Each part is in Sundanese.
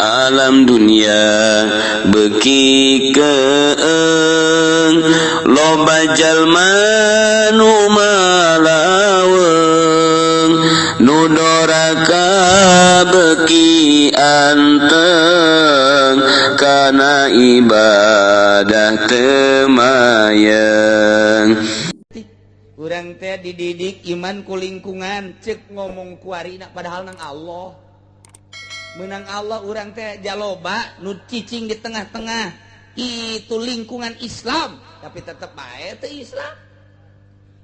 Alam dunia beki keeng, loba jalma nu malaweng, nu doraka beki anteng kana ibadah teu mayeng. Urang teh dididik iman ku lingkungan, cek ngomong kuarina, padahal nang Allah menang Allah. Urang teh jaloba nu cicing di tengah-tengah itu lingkungan Islam, tapi tetep bae teu Islam.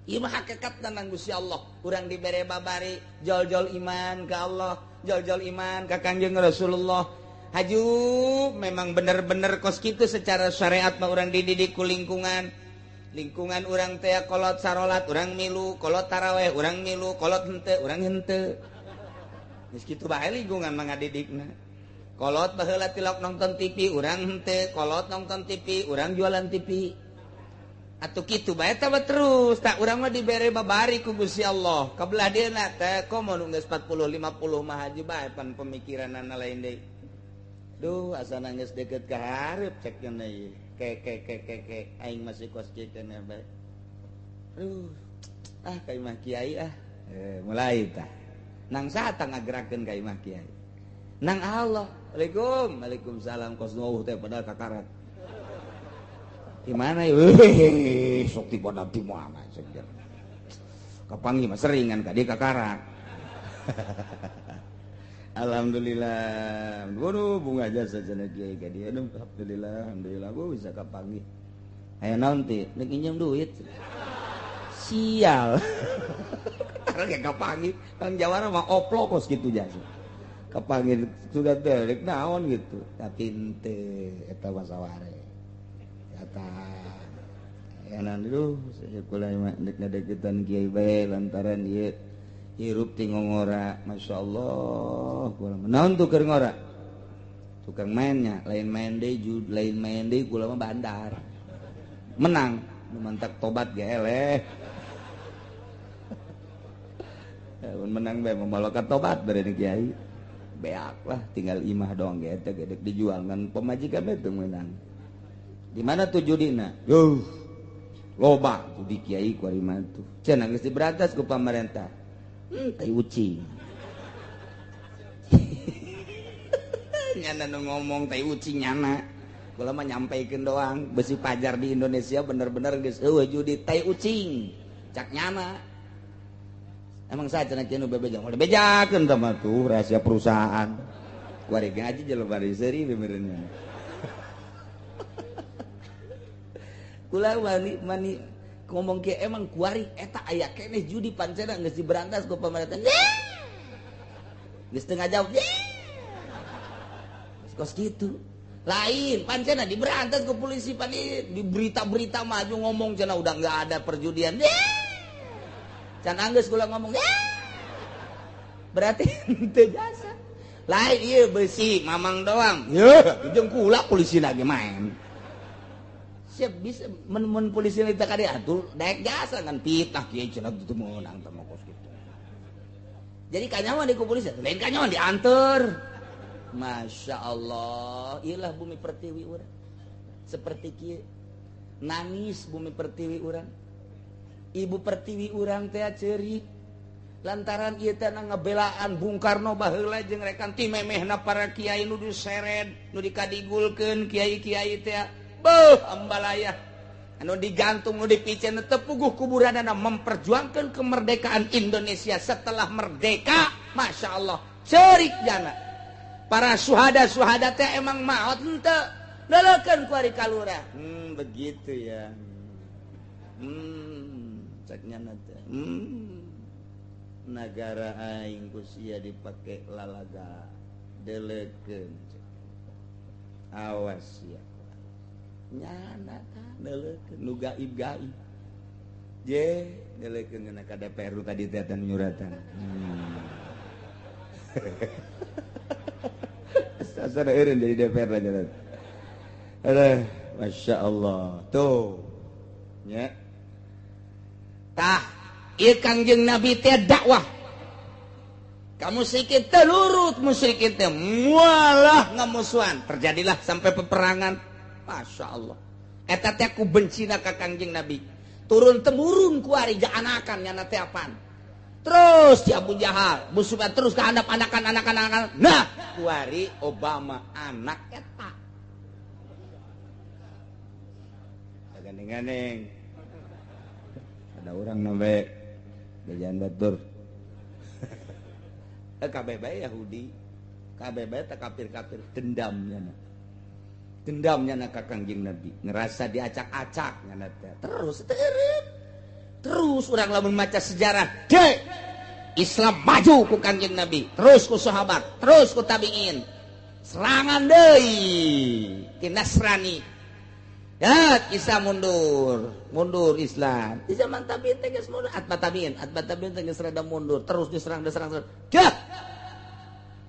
Ieu mah hakikat nang Gusti Allah. Urang dibere babari jol-jol iman ke Allah, jol-jol iman ka Kangjeng Rasulullah. Haju memang bener-bener kos kitu secara syariat mah urang dididik ku lingkungan. Lingkungan urang teh kolot sarolat urang milu, kolot taraweh urang milu, kolot henteu urang henteu. Geus kitu bae lingkungan mah ngadidikna. Kolot baheula tilok nonton TV urang henteu, kolot nonton TV urang jualan TV. Atuh kitu bae tah terus tak urang mah dibere babari ku Gusti Allah. Kabelah dieuna teh komo nu geus 40 50 mah haji bae pan pemikiranana lain deui. Duh, asana geus deket ka hareup cek cenah ieu. Ke ke ke ke ke aing masih kos kieu keneh bae. Aduh, ah ka imah kiai ah. Mulai tah. Nang saha tah ngagerakeun ka imah kiai? Nang Allah. Waalaikum, waalaikumsalam kos nu teh padahal kakarat. Di mana ieu? Wih, sok tiba di mana cek. Kapanggih mah seringan ka dieu kakarak. Alhamdulillah. Waduh, bunga jasa cenah kiai ka dieu. Aduh, alhamdulillah, alhamdulillah gua bisa kapanggih. Aya naon ti? Rek nginjem duit. Sial. Karena kapanggih, Kang Jawara mah oplo kos kitu jasa. Kapanggih sudah teh rek naon gitu. Tapi henteu eta mah saware. Eta ya aduh, saya kula mah rek ngadeukeutan kiai bae lantaran ieu hirup ti ngora. Masya Allah, kula mah naon tuh keur ngora, tukang mainnya lain main deui, lain main deui, kula mah bandar menang nu mantak tobat ge eleh. Mun menang bae mamaloka tobat bari kiai beak lah, tinggal imah doang ge teh gedek dijual ngan pamajikan bae teu meunang. Di mana tuh judina? Yuh, loba judi kiai ku ari mah tuh cenah geus diberantas ku pamarentah. Tai ucing. Nyana nu ngomong tai ucing nyana. Kula mah nyampaikeun doang, besi pajar di Indonesia bener-bener geus eueuh judi tai ucing. Cak nyana. Emang saja cenah kieu nu bebeja, moal dibejakeun tah mah tuh rahasia perusahaan. Kuari gaji jelema bari seuri benerna. Kula mani ngomong ke emang kuari eta aya keneh judi pancena geus diberantas ku pemerintah. Geus teu ngajawab. Geus kos kitu. Lain pancena diberantas ku polisi pan di berita-berita maju ngomong cenah udah enggak ada perjudian. Can anggeus kula ngomong. Berarti henteu jasa. Lain ieu besi mamang doang. Yeuh, jeung kula polisi lagi main. Siap bisa men polisi kita kali atur daek jasa kan fitnah kiai cenah teu meunang teh kos kitu. Jadi kanyawan di ku polisi, lain kanyawan dianter. Masya Allah, ilah bumi pertiwi urang. Seperti kieu nangis bumi pertiwi urang. Ibu pertiwi urang teh ceurik lantaran ieu teh ngabelaan Bung Karno baheula jeung rekan ti memehna para kiai nu diseret, nu dikadigulkeun kiai-kiai teh. Beuh, ambalaya anu digantung nu dipicen tepuguh kuburanana memperjuangkan kemerdekaan Indonesia setelah merdeka. Masya Allah, cerik jana para suhada-suhada teh emang maot henteu leulekeun ku ari kalurah. Begitu ya. Cek nyana teh. Nagara aing ku sia dipake lalaga deleukeun. Awas ya. Nyana tah neuleukeun nu gaib-gaib. Je neuleukeun kana ka DPR nu tadi teh nyuratan. Sasana eureun jadi DPR lah nyurat. Aduh, Masya Allah. Tuh. Nya. Tah, ieu Kangjeng Nabi teh dakwah. Ka musyrikin teh lurut, musyrikin teh mualah ngamusuhan, terjadilah sampai peperangan. Masya Allah. Eta teh ku bencina ka Kangjeng Nabi. Turun temurun ku ari anakan nyana teh apaan. Terus di Abu Jahal, musuhan terus ke handap anakan anakan anakan. Nah, kuari Obama anak eta. Gandeng-gandeng. Ada orang nambe jajan batur. Kabeh bae Yahudi, kabeh bae teh kafir-kafir dendamnya. Dendamnya na ka Kangjeng Nabi, ngerasa diacak-acak nyana teh. Terus terus urang lamun maca sejarah, dek Islam maju ku Kangjeng Nabi, terus ku sahabat, terus ku tabiin. Serangan deui ti Nasrani. Ya, Islam mundur, mundur Islam. Di zaman tabiin teh geus mundur, atba tabiin teh geus rada mundur, terus diserang diserang. Dah.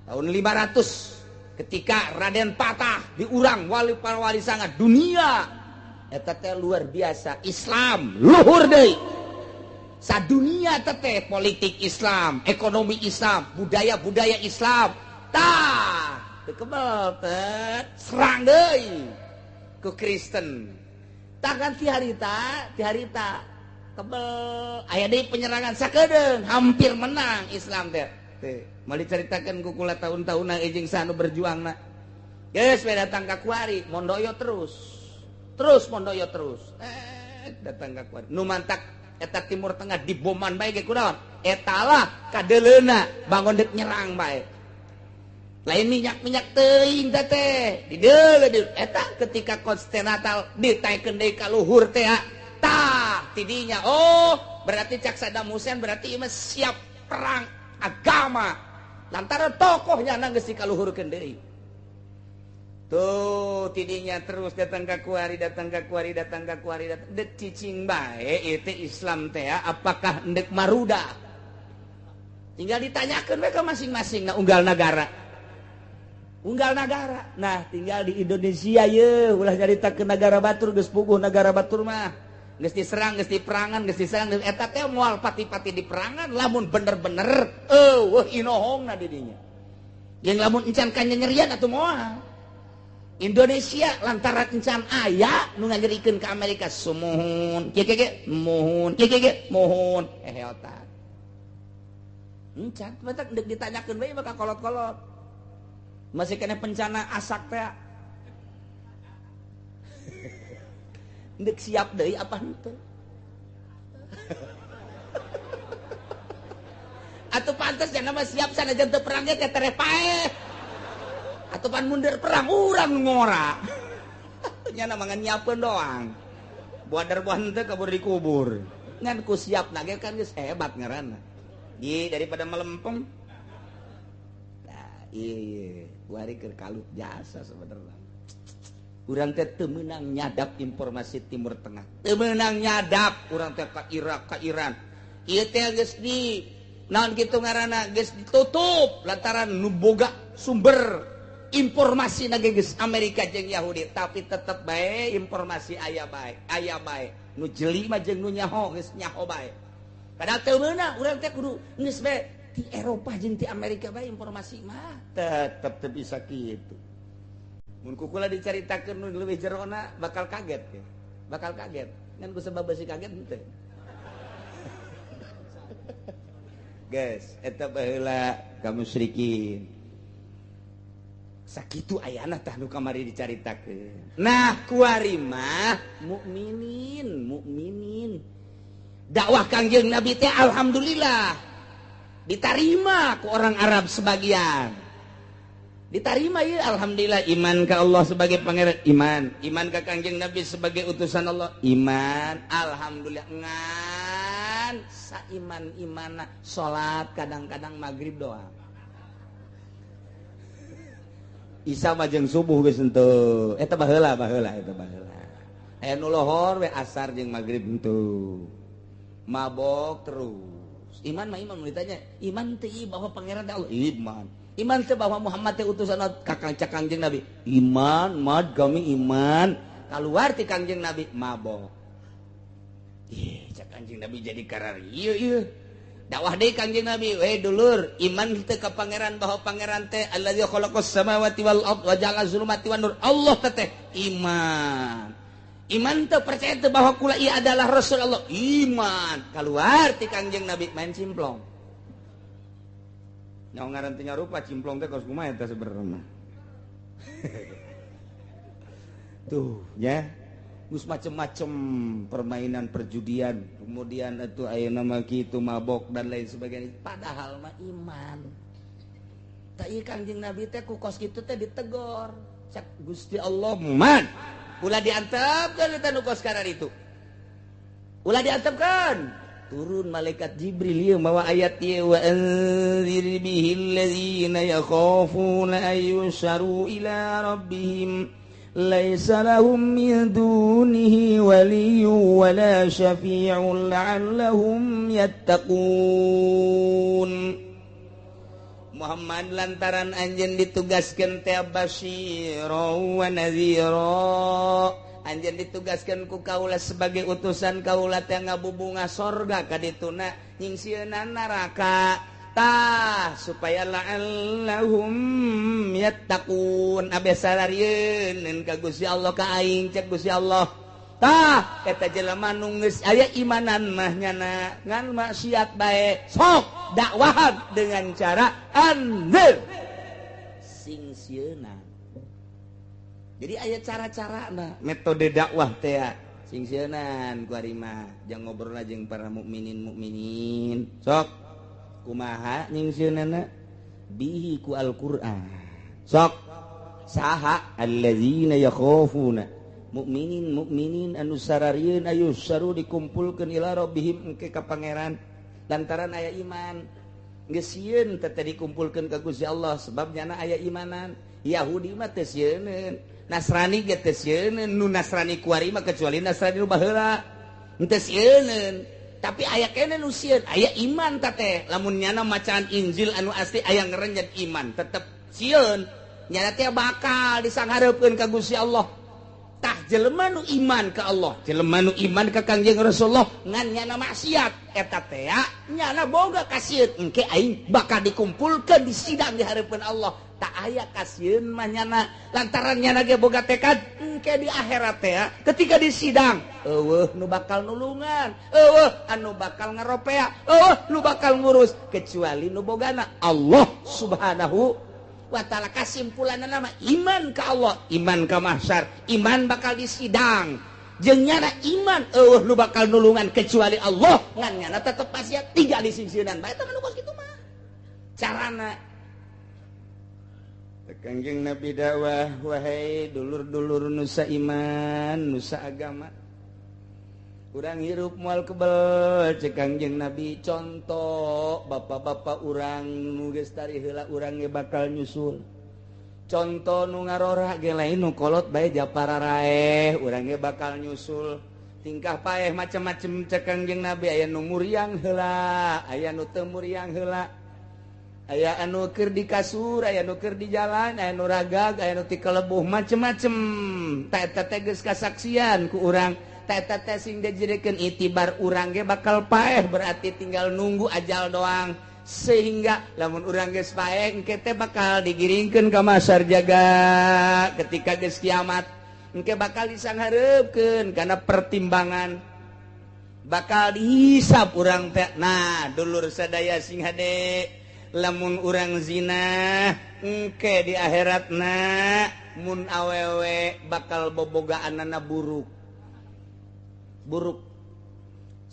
Tahun 500 ketika Raden Patah diurang wali para wali sanga dunia. Eta teh luar biasa, Islam luhur deui. Sadunia teh politik Islam, ekonomi Islam, budaya-budaya Islam. Tah, teu kebel teh serang deui ku Kristen. Takkan ti harita kebel aya deui penyerangan sakedeung hampir menang Islam teh. Teh, moal dicaritakeun ku kula taun-taunna jeung sanu berjuangna. Geus we datang ka kuari, mondoyo terus. Terus mondoyo terus. Datang ka kuari. Nu mantak eta Timur Tengah diboman bae ge kunaon? Eta lah kadeleuna bangun dek nyerang bae. Lain minyak-minyak teuing teh dideuleu eta ketika Konstantinopel ditaekeun deui ka luhur teh tah tidinya oh berarti cak Saddam Hussein berarti ieu mah siap perang agama lantaran tokohnya geus dikaluhurkeun deui. Tuh tidinya terus datang ka kuari datang ka kuari datang ka kuari datang dek cicing bae ieu teh Islam teh apakah endek maruda. Tinggal ditanyakeun we ka masing-masing na unggal nagara. Unggal nagara. Nah, tinggal di Indonesia ye, ulah nyarita ke negara batur geus puguh negara batur mah. Geus diserang, geus diperangan, geus diserang eta teh moal pati-pati diperangan lamun bener-bener eueuh inohongna di dinya. Jeung lamun encan kanyerian atuh moal. Indonesia lantaran encan aya nu nganyerikeun ka Amerika sumuhun, kieu kieu muhun, kieu kieu muhun, heheotan. Encan batak deuk ditanyakeun bae maka kolot-kolot. Masih kena pencana asak teh. Ndek siap deui apa henteu? Atuh pantes jangan mah siap sanajan teu perang ge teh tereh paeh. Atuh pan mundur perang urang ngora. Nya mah ngan nyiapkeun doang. Buadar buah henteu kabur dikubur. Ngan ku siap na ge kan geus hebat ngaranna. Di daripada melempem. Nah, iya, wari keur kalut jasa sebenarnya. Urang teh teu meunang nyadap informasi Timur Tengah. Teu meunang nyadap urang teh ka Irak, ka Iran. Ieu teh geus di naon kitu ngaranna geus ditutup lantaran nu boga sumber informasi na geus Amerika jeung Yahudi, tapi tetep bae informasi aya bae, aya bae. Nu jeli mah jeung nu nyaho geus nyaho bae. Padahal teu meunang urang teh kudu geus bae di Eropa jeung di Amerika bae informasi mah tetep teu bisa kitu. Mun kukula dicaritakeun nu leuwih jerona bakal kaget ya. Bakal kaget. Ngan ku sebab besi kaget henteu. Guys, eta baheula ka musyrikin. Sakitu ayana tah nu kamari dicaritakeun. Nah, kuari mah mukminin, mukminin. Dakwah Kangjeng Nabi teh alhamdulillah ditarima ku orang Arab sebagian. Ditarima ya alhamdulillah iman ke Allah sebagai pangeran iman, iman ke Kangjeng Nabi sebagai utusan Allah iman, alhamdulillah ngan saiman imana salat kadang-kadang maghrib doang. Isya mah jeung subuh geus henteu. Eta baheula baheula eta baheula. Aya nu lohor we asar jeung maghrib henteu. Mabok terus. Iman mah iman mun ditanya, iman teu bahwa pangeran teh Allah iman. Iman teh bahwa Muhammad teh utusan kakang cak Kangjeng Nabi. Iman, mad kami iman. Kaluar ti Kangjeng Nabi mabok. Ih, cak Kangjeng Nabi jadi karar ieu ieu. Dakwah deui Kangjeng Nabi, we dulur, iman teu ka pangeran bahwa pangeran teh allazi khalaqas samawati wal ard wa ja'ala zulumati wan nur. Allah teh iman. Iman teu percaya teu bahwa kula ieu adalah Rasul Allah. Iman. Keluar ti Kangjeng Nabi main cimplong. Nyaho ngaran teh nyarupa cimplong teh kos kumaha eta sebenarnya. Tuh ya. Gus macem-macem permainan perjudian, kemudian itu ayeuna mah kitu mabok dan lain sebagainya. Padahal mah iman. Tak ieu Kangjeng Nabi teh ku kos kitu teh ditegor. Cak Gusti Allah man. Ulah diantepkeun eta nu kos karar itu. Ulah diantepkeun. Turun malaikat Jibril ieu mawa ayat ieu wa anzir bihil ladzina yakhafuna ayyusharu ila rabbihim laisa lahum min dunihi waliyyun wala syafi'un la'allahum yattaqun. Muhammad lantaran anjeun ditugaskeun teh basyira wa nadhira, anjeun ditugaskeun ku kaula sebagai utusan kaula teh ngabubunga sorga ka dituna nyingsieunan neraka. Tah supaya la'allahum yattaqun abe salarieun ka Gusti Allah ka aing cek Gusti Allah. Tah eta jelema nu geus aya imanan mah nyana ngan maksiat bae sok dakwahan dengan cara anzir sing sieuna. Jadi aya cara-carana metode dakwah teh sing sieunan ku ari mah jang ngobrol jeung para mukminin mukminin sok kumaha nyingsieuneunna bihi ku Al-Qur'an. Sok saha allazina yakhafuna mukminin mukminin anu sararieun ayusaru dikumpulkeun ila rabbihim engke ka pangeran lantaran aya iman. Geus sieun teh dikumpulkeun ka Gusti Allah sebab nyana aya imanan. Yahudi mah teu sieuneun, Nasrani ge teu sieuneun, nu Nasrani kuari mah kecuali Nasrani nu baheula henteu sieuneun. Tapi aya kene nu sieun, aya iman ta teh. Lamun nyana macaan Injil anu asli aya ngerenjet iman, tetep sieun. Nyana teh bakal disanghareupeun ka Gusti Allah. Tah jelema nu iman ka Allah, jelema nu iman ka Kangjeng Rasulullah ngan nyana maksiat eta teh nyana boga kasieun engke aing bakal dikumpulkeun di sidang di hareupeun Allah. Tak aya kasieun mah nyana lantaran nyana ge boga tekad engke di akhirat teh ketika di sidang eueuh nu bakal nulungan, eueuh anu bakal ngaropea, eueuh nu bakal ngurus kecuali nu bogana Allah Subhanahu wa ta'ala. Kasimpulanna mah iman ka Allah, iman ka mahsyar, iman bakal di sidang. Jeung nyana iman eueuh nu bakal nulungan kecuali Allah ngan nyana tetep maksiat tiga disingsieunan bae eta mah nu kos kitu mah. Carana Kangjeng Nabi dakwah, wahai dulur-dulur nusa iman, nusa agama. Urang hirup moal kebel cek Kangjeng Nabi contoh bapak-bapak urang nu geus tari heula urang ge bakal nyusul. Contoh nu ngarora ge lain nu kolot bae japara raeh urang ge bakal nyusul. Tingkah paeh macem-macem cek Kangjeng Nabi aya nu muriang heula, aya nu teu muriang heula. Aya anu keur di kasur, aya nu keur di jalan, aya nu ragag, aya nu ti kelebuh macem-macem. Ta eta teh geus kasaksian ku urang. Ta eta teh sing dijadikeun itibar urang ge bakal paeh, berarti tinggal nunggu ajal doang. Sehingga lamun urang geus paeh engke teh bakal digiringkeun ka masar jaga ketika geus kiamat. Engke bakal disanghareupeun kana pertimbangan. Bakal dihisab urang teh. Nah, dulur sadaya sing hade lamun urang zina engke di akhiratna mun awewe bakal bobogaanana buruk buruk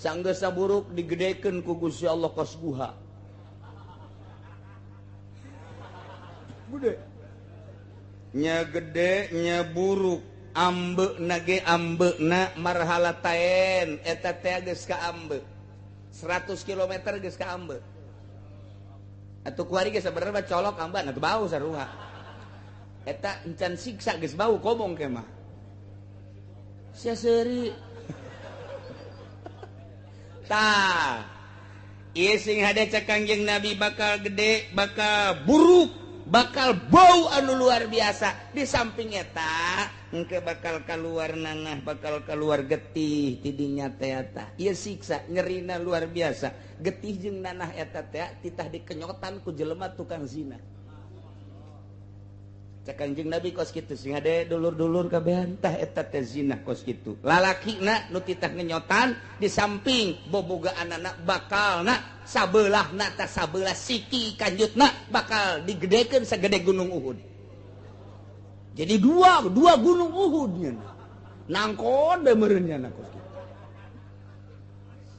sanggeusna buruk digedekeun ku Gusti Allah kos guha gede nya gede nya buruk ambeuna ge ambeuna marhalatain eta teh geus ka ambe 100 km geus ka ambe. Atuh kuari ge sabenerna colok amban atuh bau sarua. Eta encan siksa geus bau komong ke mah. Sia seuri. Tah. Ieu sing hade cek Kangjeng Nabi bakal gede, bakal buruk. Bakal bau anu luar biasa. Di samping eta engke bakal keluar nanah, bakal keluar getih tidinya teh eta. Ieu siksa nyerina luar biasa. Getih jeung nanah eta teh titah dikenyotan ku jelema tukang zina. Cek Kanjeng Nabi kos kitu sing hade dulur-dulur kabehan tah eta teh zina kos kitu. Lalakina nu titah ngenyotan di samping bobogaan anak bakalna sabelahna tah sabelah siki kanjutna bakal digedekeun sagede gunung Uhud. Jadi dua gunung Uhud nya. Nangkon bae meureun nya kos kitu.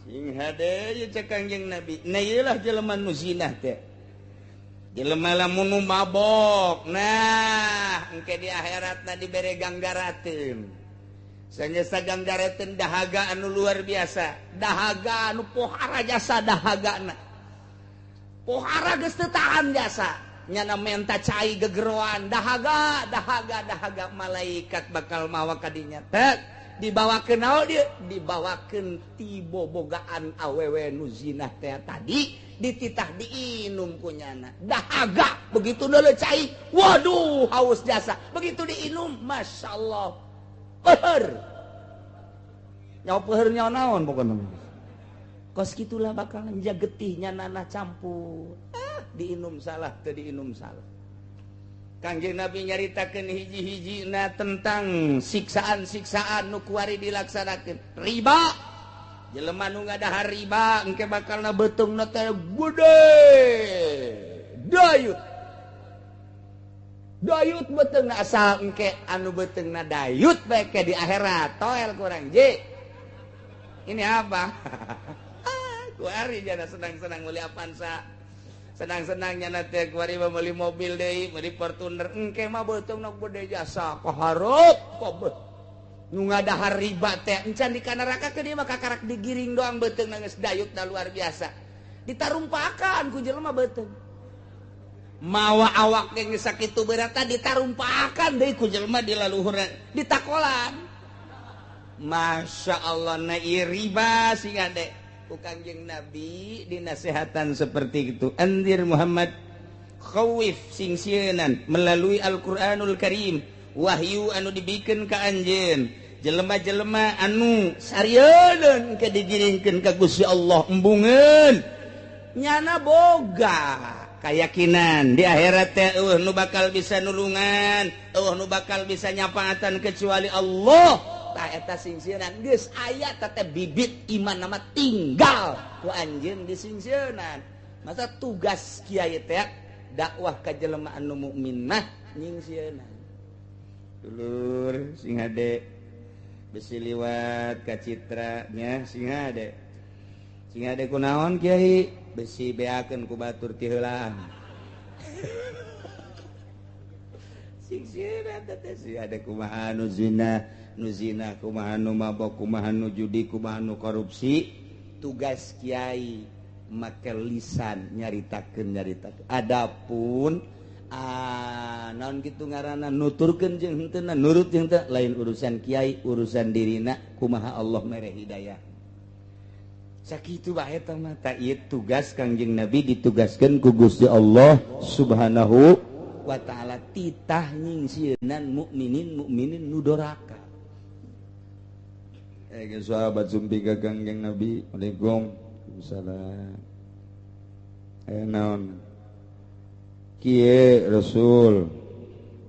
Sing hade ye cek Kanjeng Nabi. Nah ieu lah jelema nu zina teh. Jelema lamun nu mabok, nah engke di akhiratna dibere ganggarateun. Sanyesa ganggarateun dahaga anu luar biasa, dahaga anu pohara jasa dahagana. Pohara geus teu tahan jasa, nyana menta cai gegeroan, dahaga, dahaga, dahaga malaikat bakal mawa ka dinya. Tek dibawakeun naon dieu? Dibawakeun ti bobogaan awewe nu zina teh tadi. Dititah diinum kunyana dahaga begitu dulu cai waduh haus jasa begitu diinum Masya Allah peher nyawa peher nyawa naon pokoknya kos gitulah bakal getihnya nanah campur diinum salah teu diinum salah. Kangjeng Nabi nyaritakeun hiji-hijina tentang siksaan-siksaan nu kuari dilaksanakeun riba. Jelema nu ngadahar riba engke bakalna beuteungna teh gede dayut dayut beuteungna asal engke anu beuteungna dayut bae ke di akhirat toel kurang je ini apa kuari jana senang-senang meuli Avanza senang-senang nyana teh kuari meuli mobil deui meuli Fortuner engke mah beuteungna gede jasa kahareup kabeh nu ngadahar riba teh encan di kana neraka ke dia mah kakarak digiring doang beuteung geus dayutna luar biasa ditarumpakan ku jelema beuteung mawa awak ge geus sakitu beratna ditarumpakan deui ku jelema di laluhuran ditakolan. Masya Allah na ieu riba sing ade ku Kangjeng Nabi dinasehatan seperti itu. Andir Muhammad khawif sing sieunan melalui Al-Qur'anul Karim wahyu anu dibikeun ka anjeun jelema-jelema anu sarieun ke digiringkeun ka Gusti Allah embungeun nyana boga kayakinan di akhirat teh eueuh nu bakal bisa nulungan eueuh nu bakal bisa nyapaatan kecuali Allah. Tah eta singsieunan geus aya teh bibit iman nama tinggal ku anjeun disingsieunan. Masa tugas kiai teh dakwah ka jelema anu mukmin mah nyingsieunan. Dulur sing hade besi liwat ka citranya sing hade sing hade kunaon kiai besi beakeun ku batur ti heulaan sing sieuna teh sing hade kumaha nu zina nu zina kumaha nu mabok kumaha nu judi kumaha nu korupsi. Tugas kiai make lisan nyaritakeun nyaritakeun adapun naon kitu ngaranna nuturkeun jeung henteu nurut jeung teu lain urusan kiai urusan dirina kumaha Allah mere hidayah. Sakitu bae eta mah ta ieu tugas Kangjeng Nabi ditugaskeun ku Gusti Allah Subhanahu wa taala titah nyingsieunan mukminin mukminin nu doraka. Geus sahabat sumpi ka Kangjeng Nabi. Waalaikumsalam. Aya naon? Kieu Rasul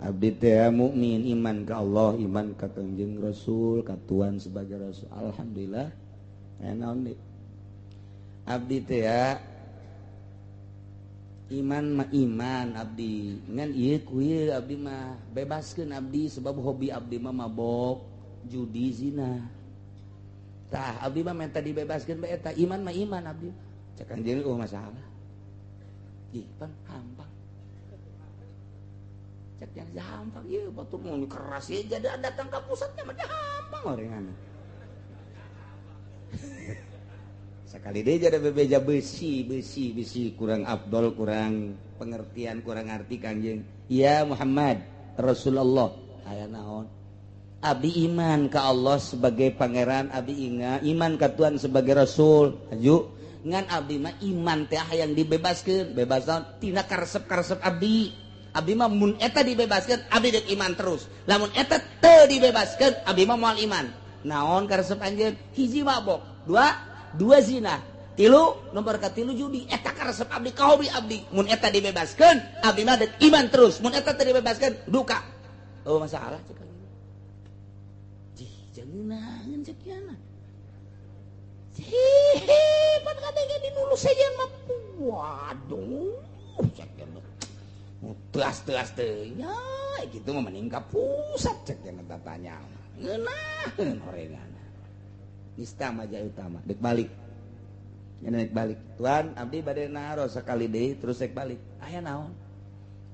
abdi teh mukmin iman ka Allah iman ka Kangjeng Rasul ka Tuhan sebagai Rasul. Alhamdulillah. Aya naon deui? Abdi teh iman mah iman abdi ngan ieu ku ieu abdi mah bebaskeun abdi sebab hobi abdi mah mabok judi zina. Tah abdi mah minta dibebaskeun bae eta iman mah iman abdi. Cek Kangjeng oh masalah. Ih pan hampang. Cek yang hampang ieu batur mun keras ieu jadi datang ka pusatnya mah hampang orengan. Sekali deui jadi bebeja besi besi besi kurang afdol kurang pengertian kurang arti Kangjeng. Ya Muhammad Rasulullah aya naon? Abdi iman ka Allah sebagai pangeran, abdi inga iman ka Tuhan sebagai Rasul. Aju ngan abdi mah iman teh hayang dibebaskeun, bebas naon tina karesep-karesep abdi. Abdi mah mun eta dibebaskeun abdi deuk iman terus. Lamun eta teu dibebaskeun abdi mah moal iman. Naon karesep anjeun? Hiji mabok, dua zina, tilu nomor katilu judi. Eta karesep abdi ka hobi abdi. Mun eta dibebaskeun abdi mah deuk iman terus. Mun eta teu dibebaskeun duka. Oh masalah cek anjeun. Jih jangan cek yana. Hehe, pan kadenge dinulu sejen mah. Waduh, cek yana. Teas-teas teh nya gitu mah mending ka pusat cek yana tatanya. Ngeunaheun horengan. Nista maja utama dek balik. Nya dek balik. Tuan abdi bade naros sakali deui terus dek balik. Aya naon?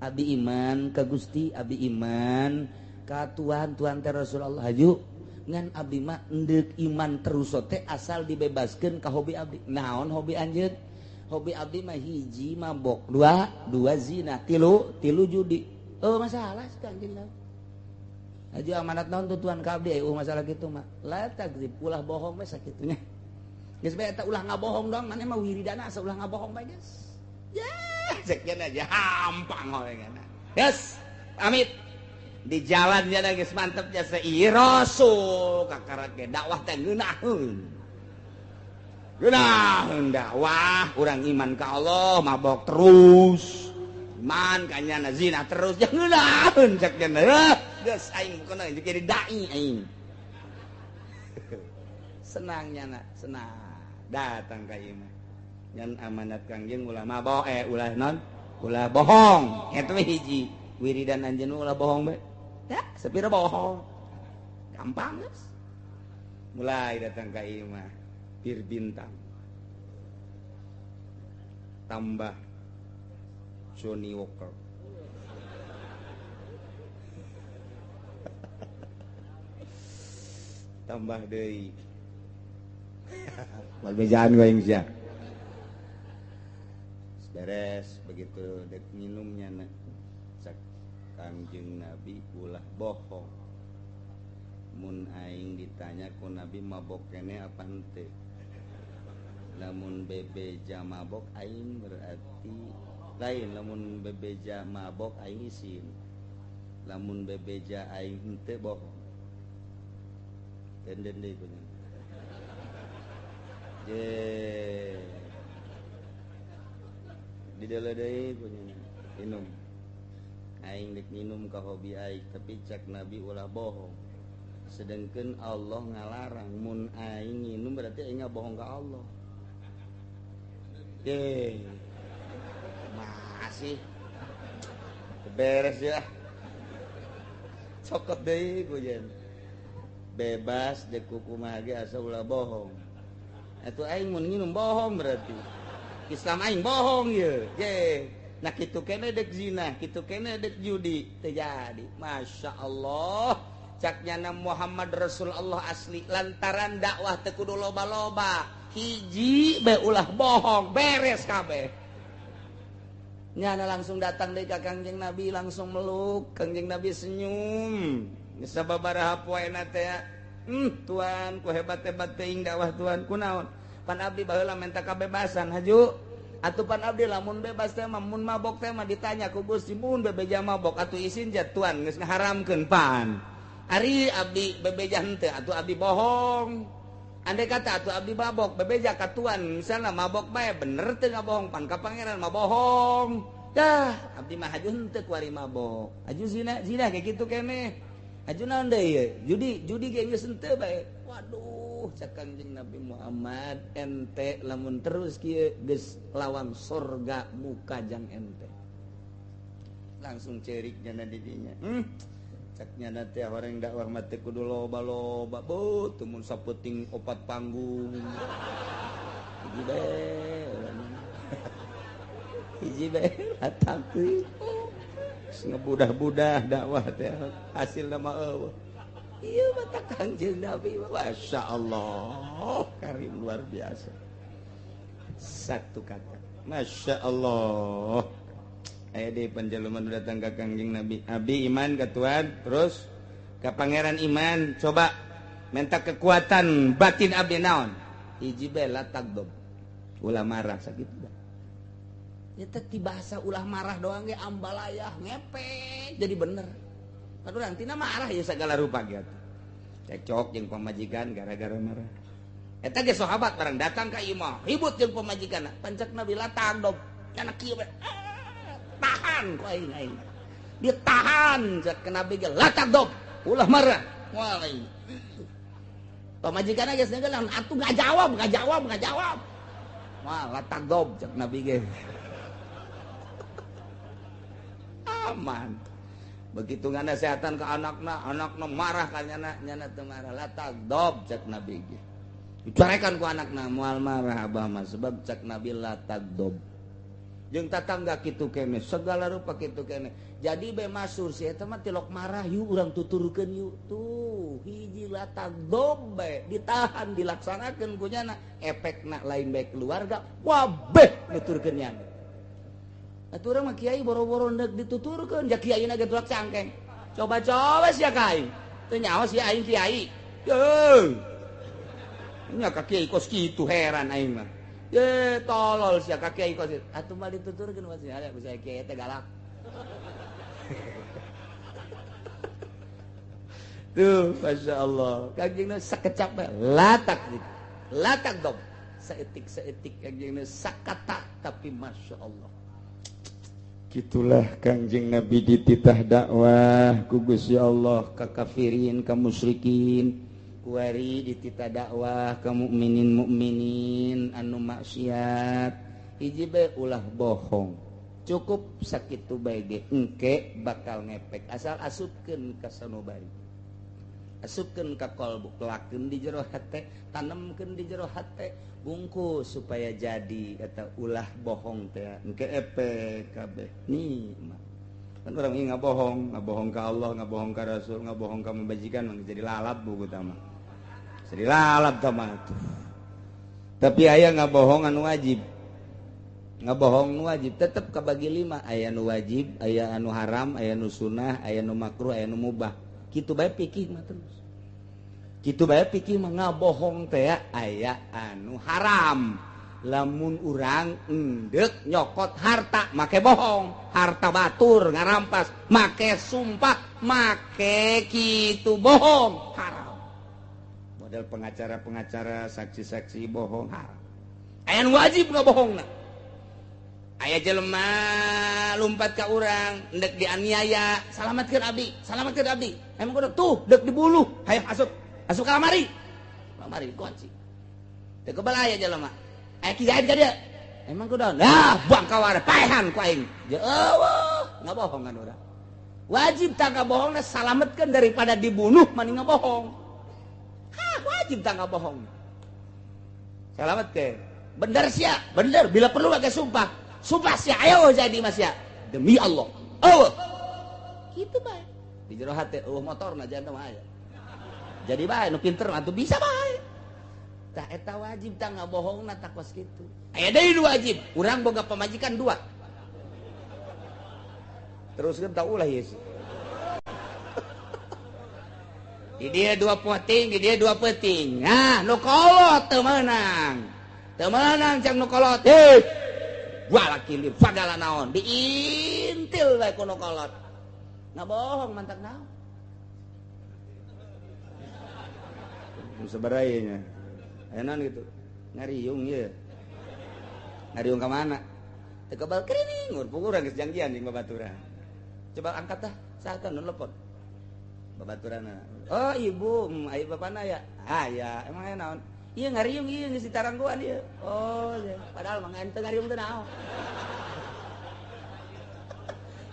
Abdi iman ka Gusti, abdi iman ka Tuhan, Tuhan teh Rasulullah haju. Ngan abdi mah endek iman terus teh asal dibebaskeun ka hobi abdi. Naon hobi anjeun? Hobi abdi mah hiji mabok, dua zina, tilu judi. Oh masalah sih anjeun. Haju amanat naon tuh Tuhan ka abdi, oh masalah kitu mah. La takdzib, ulah bohong we sakitunya. Geus bae eta ulah ngabohong dong, maneh mah wiridana asa ulah ngabohong bae geus. Yah, sekian aja hampang horengan. Yes, amit. Di jalan nya geus mantep jasa ieu rasul kakara ge dakwah teh ngeunaheun. Ngeunaheun dakwah, urang iman ka Allah mabok terus. Iman ka nyana zina terus, ya ngeunaheun cek nya. Geus aing bukan jadi dai aing. Senang nyana, senang. Datang ka ieu mah. Ngan amanat Kangjeng ulah mabok ulah non, ulah bohong. Eta mah hiji. Wiridan anjeun ulah bohong bae. Ya, sepira bohong. Gampang geus. Mulai datang ka ieu mah bir bintang. Tambah Johnny Walker. Tambah deui. Bejaan gua yang sia. Beres begitu dek minumnya na. Cak Kangjeng Nabi ulah bohong. Mun aing ditanya ku Nabi mabok kene apa henteu. Lamun bebeja mabok aing berarti lain, lamun bebeja mabok aing isin. Lamun bebeja aing henteu bohong. Denden deui kunya. Je. Didele deui kunya minum. Aing dek minum ka hobi aing tapi cak Nabi ulah bohong. Sedangkan Allah ngalarang mun aing minum berarti aing ngabohong ka Allah. Ye. Masih beres ya. Cokot deui kujen. Bebas dek kumaha ge asa ulah bohong. Atuh aing mun nginum bohong berarti. Islam aing bohong ye. Ye. Nah kitu kene dek zina, kitu kene dek judi, teu jadi. Masya Allah. Cak nyana Muhammad Rasulullah asli lantaran dakwah teu kudu loba-loba. Hiji bae ulah bohong, beres kabeh. Nyana langsung datang deui ka Kangjeng Nabi, langsung meluk, Kangjeng Nabi senyum. Geus sababaraha poena teh, Tuan, ku hebat-hebat teuing dakwah Tuan, kunaon? Pan abdi baheula menta kabebasan haju. Atuh pan abdi lamun bebas teh mah mun mabok teh mah ditanya ku Gusti mun bebeja mabok atuh isin ja Tuan geus ngaharamkeun pan. Ari abdi bebeja henteu atuh abdi bohong. Andai kata atuh abdi mabok bebeja ka Tuan misalna mabok bae bener teu ngabohong pan ka pangeran mah bohong. Dah abdi mah haju henteu kuari mabok. Haju zina zina kayak kitu keneh. Haju naon deui ye? Judi judi ge geus henteu bae. Waduh cak Kangjeng Nabi Muhammad ente lamun terus kieu geus lawang sorga muka jang ente. Langsung cerik jana didinya. Cak nyana teh orang dakwah mah teh kudu loba-loba beuh teu mun sapeuting opat panggung. Hiji bae hiji bae latangkeun. Ngebudah-budah dakwah teh hasilna mah eueuh. Iya mata Kangjeng Nabi, Masya Allah, karim luar biasa. Satu kata, Masya Allah. Aya di panjaluman datang ke Kangjeng Nabi, abdi iman ke Tuhan, terus ke Pangeran iman, coba minta kekuatan batin abdi naon. Hiji bae la tagdob, ulah marah sakit dah. Eta ti bahasa ulah marah doang ge ambalayah ngepek jadi bener. Kan urang tina marah ya segala rupa gitu. Cekcok jeung pamajikan gara-gara marah. Eta ge sahabat barang datang ka imah, ribut jeung pamajikan. Pancak Nabi latang dob. Kana kieu tahan ku aing aing. Dia tahan cek Nabi ge latang dob, ulah marah. Moal aing. Pamajikan geus ngegelang atuh enggak jawab, enggak jawab, enggak jawab. Moal latang dob cek Nabi ge. Aman. Begitu nganasehatan ke anakna, anakna marah ka nyana, nyana teu marah. La tagdob cek Nabi ge. Dicarekan ku anakna moal marah abah mah sebab cek Nabi la tagdob. Jeung tatangga kitu kene, segala rupa kitu kene. Jadi be masur si eta mah tilok marah yuk urang tuturkeun yuk. Tuh, hiji la tagdob bae ditahan dilaksanakeun ku nyana, efekna lain bae keluarga, wabeh nuturkeun nyana. Atuh urang mah kiai boro-boro ndek dituturkeun, ja kiaina ge tulak cangkeng. Coba-coba sia ka aing. Teu nyaho sia aing kiai. Yeuh. Nya ka kiai kos kitu heran aing mah. Ye tolol sia ka kiai kos kitu. Atuh mah dituturkeun mah sia bisa kiai teh galak. Tuh, masyaallah. Kanjengna sakecap bae latak gitu. Latak dom. Saeutik-saeutik kanjengna sakata tapi masyaallah. Gitulah Kangjeng Nabi dititah dakwah ku Gusti Allah ka kafirin ka musyrikin, kuari dititah dakwah ka mukminin mukminin anu maksiat. Hiji bae ulah bohong. Cukup sakitu bae ge engke bakal ngepek asal asupkeun ka sanubari. Asupkeun ka kolbu, kelakeun di jero hate, tanemkeun di jero hate, bungkus supaya jadi eta ulah bohong teh engke epek kabeh. Nih mah kan urang ieu ngabohong, ngabohong ka Allah, ngabohong ka Rasul, ngabohong ka majikan mah jadi lalap buku tah mah. Jadi lalap tah mah tuh. Tapi aya ngabohong anu wajib. Ngabohong nu wajib tetep kabagi 5, aya nu wajib, aya anu haram, aya nu sunah, aya nu makruh, aya nu mubah. Kitu bae pikir mah terus. Kitu bae pikir mah ngabohong teh aya anu haram. Lamun urang endek nyokot harta make bohong, harta batur ngarampas, make sumpah, make kitu bohong, haram. Model pengacara-pengacara, saksi-saksi bohong haram. Aya nu wajib ngabohongna. Aya jelema lumpat ka urang endek dianiaya, salamatkeun abdi, salamatkeun abdi. Emang kudu tuh dek dibuluh, hayang asup. Asup ka lamari. Lamari kunci. Teu kebal aya jelema. Aya kiai ka dieu. Emang kudu nah buang ka wareh paehan ku aing. Eueuh, ngabohongan urang. Wajib tak ngabohongna salametkeun daripada dibunuh mending ngabohong. Hah, wajib tak ngabohong. Salametkeun. Bener sia, bener bila perlu pakai sumpah. Sumpah sia, ayo jadi mas ya. Demi Allah. Eueuh. Kitu bae. Di jero hate eueuh motorna jangan mah aya. Jadi bae nu pinter atuh bisa bae. Tah eta wajib tah ngabohongna tah kos kitu. Aya deui nu wajib, urang boga pamajikan 2. Teruskeun tah ulah ieu. Di dieu 2 poting, di dieu 2 peuting. Nah, nu kolot teu meunang. Teu meunang cang nu kolot. Hei. Gua laki li fadala naon, diintil bae ku nu kolot. Ngabohong mantak naon. Seberainya enak gitu ngariung ya ngariung ke mana teu kebal kerining urang geus janjian jeung babaturan coba angkat tah saha nu telepon babaturanna oh ibu aya bapana ya ah ya emang aya naon ieu ngariung ieu geus ditarangguan ieu oh ya. Padahal mah teu ngariung teh naon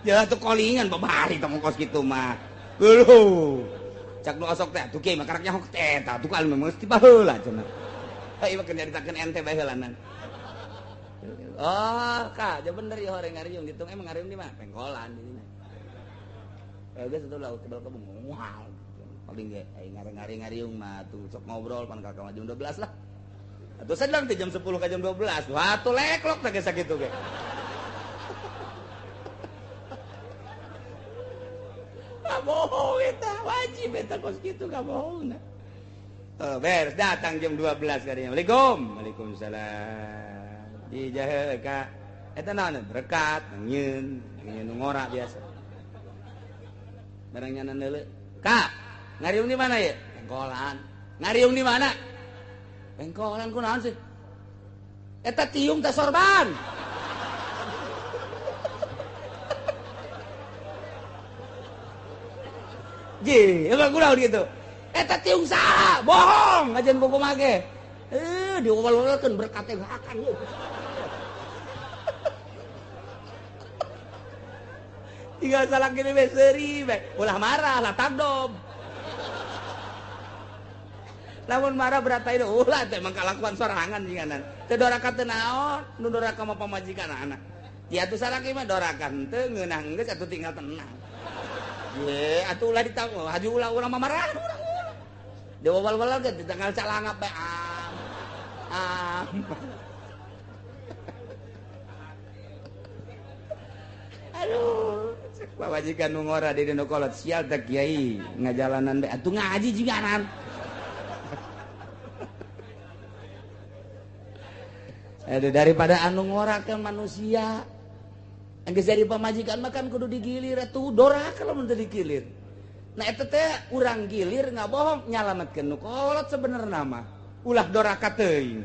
ya tuh kolingan babari teh kos kitu mah leuh cak nu osok teh atuh kieu mah karak nyaho teh eta atuh kalem mesti baheula cenah. Heuh mah nyaritakeun ente bae heulanan. Oh, ka, ja bener ieu horeng ngariung ditung emang ngariung di mah pengkolan di dinya. Geus atuh laut kebal kebung mual. Paling ge aing ngari-ngari ngariung mah atuh sok ngobrol pan ka jam 12 lah. Atuh sedang teh jam 10 ka jam 12. Wah, atuh leklok teh geus sakitu ge. Bohong eta wajib eta kos kitu ka bohongna. Oh, beres datang jam 12 kadinya. Waalaikum. Waalaikumsalam. Di jahe ka. Eta naon berkat nyieun nyieun nu ngora biasa. Barang nyana neuleuh. Kak, ngariung di mana ya? Pengkolan. Ngariung di mana? Pengkolan ku naon sih? Eta tiung teh sorban. Ji, emang kunaon gitu. Eta tiung saha? Bohong ngajen buku mage. Diuwal-uwalkeun berkat teh akan. Tinggal salah gini be seuri be. Ulah marah lah tagdob. Lamun marah berata itu ulah teh emang kalakuan sorangan jinganan. Teu doraka teu naon, nu doraka mah pamajikan anak. Ya atuh salaki mah doraka henteu ngeunah geus atuh tinggal tenang. Ye, atuh ulah ditanggung, haji ulah urang mah marah urang. Diwawal-wal ge ditanggal calangap bae am. Am. Aduh, cek pamajikan nu ngora di nu kolot sial teh kiai ngajalanan bae atuh ngaji jiganan. Aduh, daripada anu ngorakeun manusia geus jadi pamajikan mah kan kudu digilir atuh doraka lamun teu digilir. Nah eta teh urang gilir ngabohong nyalametkeun nu kolot sebenarna mah. Ulah doraka teuing.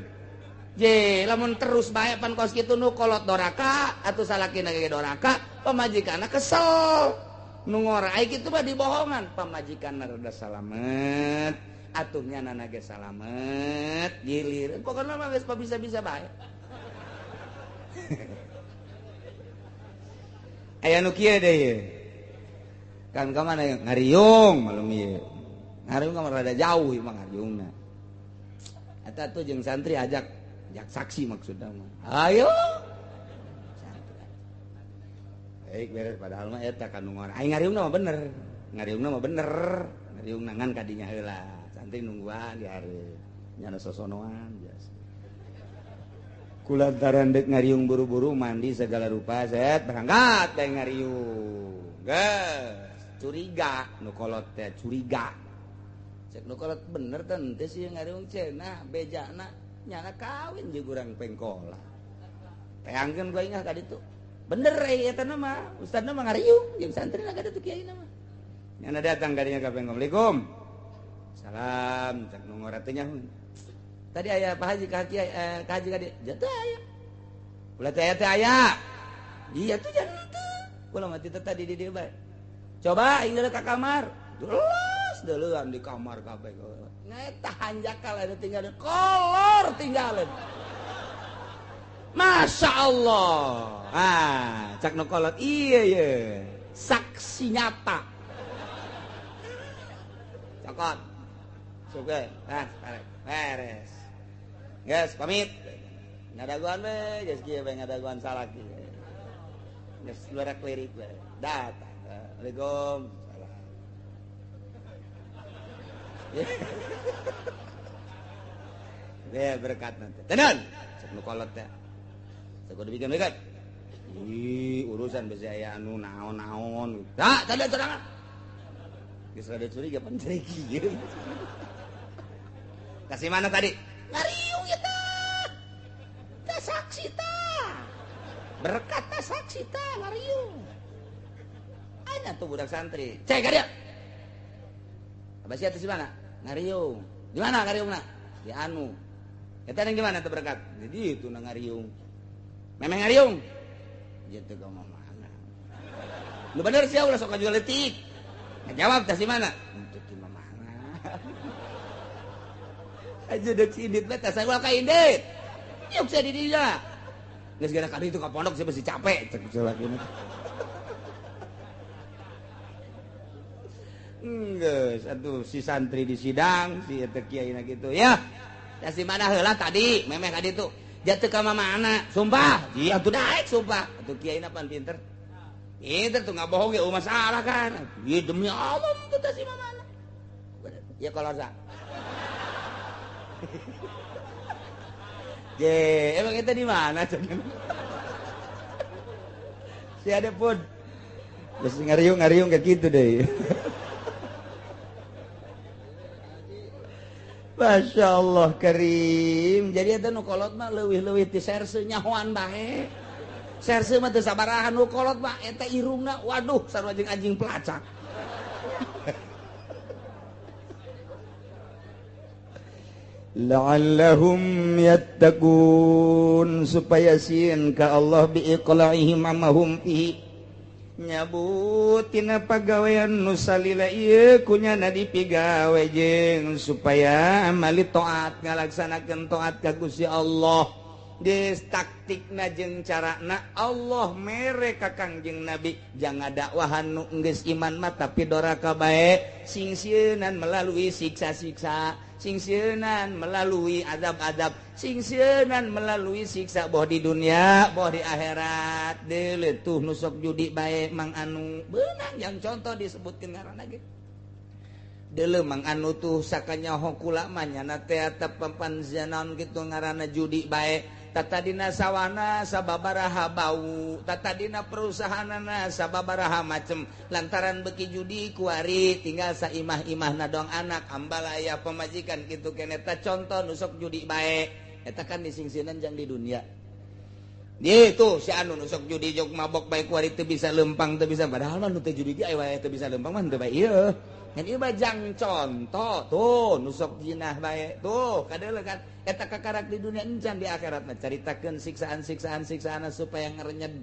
Je, lamun terus bae pan kos kitu nu kolot doraka atuh salakina ge doraka, pamajikanna kesel. Nu ngora ai kitu mah dibohongan, pamajikanna rada salamet, atuh nyanana ge salamet, gilir. Pokona mah geus bisa-bisa bae. Aya nu kieu deui ye. Kan ka mana ngariung malum ieu. Ngariung ka rada jauh ieu mah ngariungna. Eta tuh jeung santri ajak ajak saksi maksudna mah. Ayo. Santri. Baik beres padahal mah eta kan nu ngora. Ai ngariungna mah bener. Ngariungna mah bener. Ngariungna ngan ka dinya heula. Santri nungguan di hareup. Nyana sosonoan biasa. Kulantaran dek ngariung buru-buru mandi segala rupa set berangkat dek ngariung. Geus curiga nu kolot teh curiga. Cek nu kolot bener teh sih ngariung cenah bejana nyana kawin jeung urang pengkola. Teangkeun gua ingah ka ditu. Bener euy eta mah ustadna mah ngariung jeung santrina ka ditu kiaina mah. Nyana datang ka dinya ka pengkola. Assalamualaikum. Salam cek nu ngora teh nyaho. Tadi aya Pak Haji ka kiai ka haji ka dieu. Jatuh aya. Ulah teh aya teh aya. Iya tuh jangan teu. Kula mah teu tadi di dieu bae. Coba aing deuleu ka kamar. Terus deuleuan di kamar kabeh. Eta hanjakal anu tinggal kolor tinggalin. Masya Allah. Ah, cak nu kolot iya ye. Saksi nyata. Cokot. Suge, nah, beres. Guys, pamit. Ngadaguan we, geus kieu we ngadaguan salaki. Geus luar klirik we. Datang. Assalamualaikum. Salam. Be berkat nanti. Tenan. Cek nu kolot teh. Cek kudu bikin berkat. Ih, urusan besi aya anu naon-naon. Tah, tadi sorangan. Geus rada curiga pan curiga. Kasih mana tadi? Ngariung ya tah. Tah saksi tah. Berkat tah saksi tah ngariung. Anya tuh budak santri. Cek ka dia. Abah sia teh di mana? Ngariung. Di mana ngariungna? Di anu. Eta yang di mana teh berkat? Di ditu na ngariung. Memang ngariung. Gitu ka mana? Lu bener sia ulah sok jual leutik. Ngajawab teh di mana? Untuk di mana? Aja dek si Indit teh saya ulah ka Indit. Yuk saya di dinya. Geus gara kali itu ka pondok saya masih capek cek lagi. Geus atuh si santri di sidang si eta kiai na kitu ya. Da si mana heula tadi memeh ka ditu. Jatuh ka mamana sumpah. Iya atuh daek sumpah. Atuh kiai na pan pinter. Pinter tuh enggak bohong ya masalah kan. Iya demi Allah tuh teh si mamana. Ya kalau sa. Je, emang kita di mana? Si ada pun. Terus ngariung-ngariung kayak gitu deh. Masya Allah karim. Jadi eta nu kolot mah leuwih-leuwih ti serse nyahoan bae. Serse mah teu sabaraha nu kolot mah eta irungna waduh sarua jeung anjing pelacak. La'allahum yattaqun supaya sieun ka Allah biiqla'ihim amahum fihi nyabutina pagawean nu salila ieu kunyana dipigawe jeung supaya amali taat ngalaksanakeun taat ka Gusti Allah. Geus taktikna jeung carana Allah mere ka Kangjeng Nabi jangan dakwahan nu geus iman mah tapi doraka bae sing sieunan melalui siksa-siksa, sing sieunan melalui azab-azab, sing sieunan melalui siksa boh di dunia boh di akhirat. Deuleu tuh nu sok judi bae Mang Anu beunang yang contoh disebutkeun ngaranna ge. Deuleu Mang Anu tuh sakanyaho kula mah nyana teh papan zanaon kitu ngaranna judi bae. Tatadina sawana sababaraha bau, tatadina perusahaanana sababaraha macem lantaran beki judi kuari tinggal saimah-imahna dong anak ambalaya pemajikan kitu keneh eta contoh nu sok judi bae eta kan disingsieunan jang di dunia. Di tuh si anu nu sok judi jog mabok bae kuari teu bisa lempang teu bisa padahal mah nu teu judi ge aya teu bisa lempang mah teu bae ieu. Ngan ieu mah jang contoh tuh nu sok jinah bae tuh kadeuleu kan eta kakarak di dunia encan di akhirat mah caritakeun siksaan-siksaan siksaan supaya ngerenyed.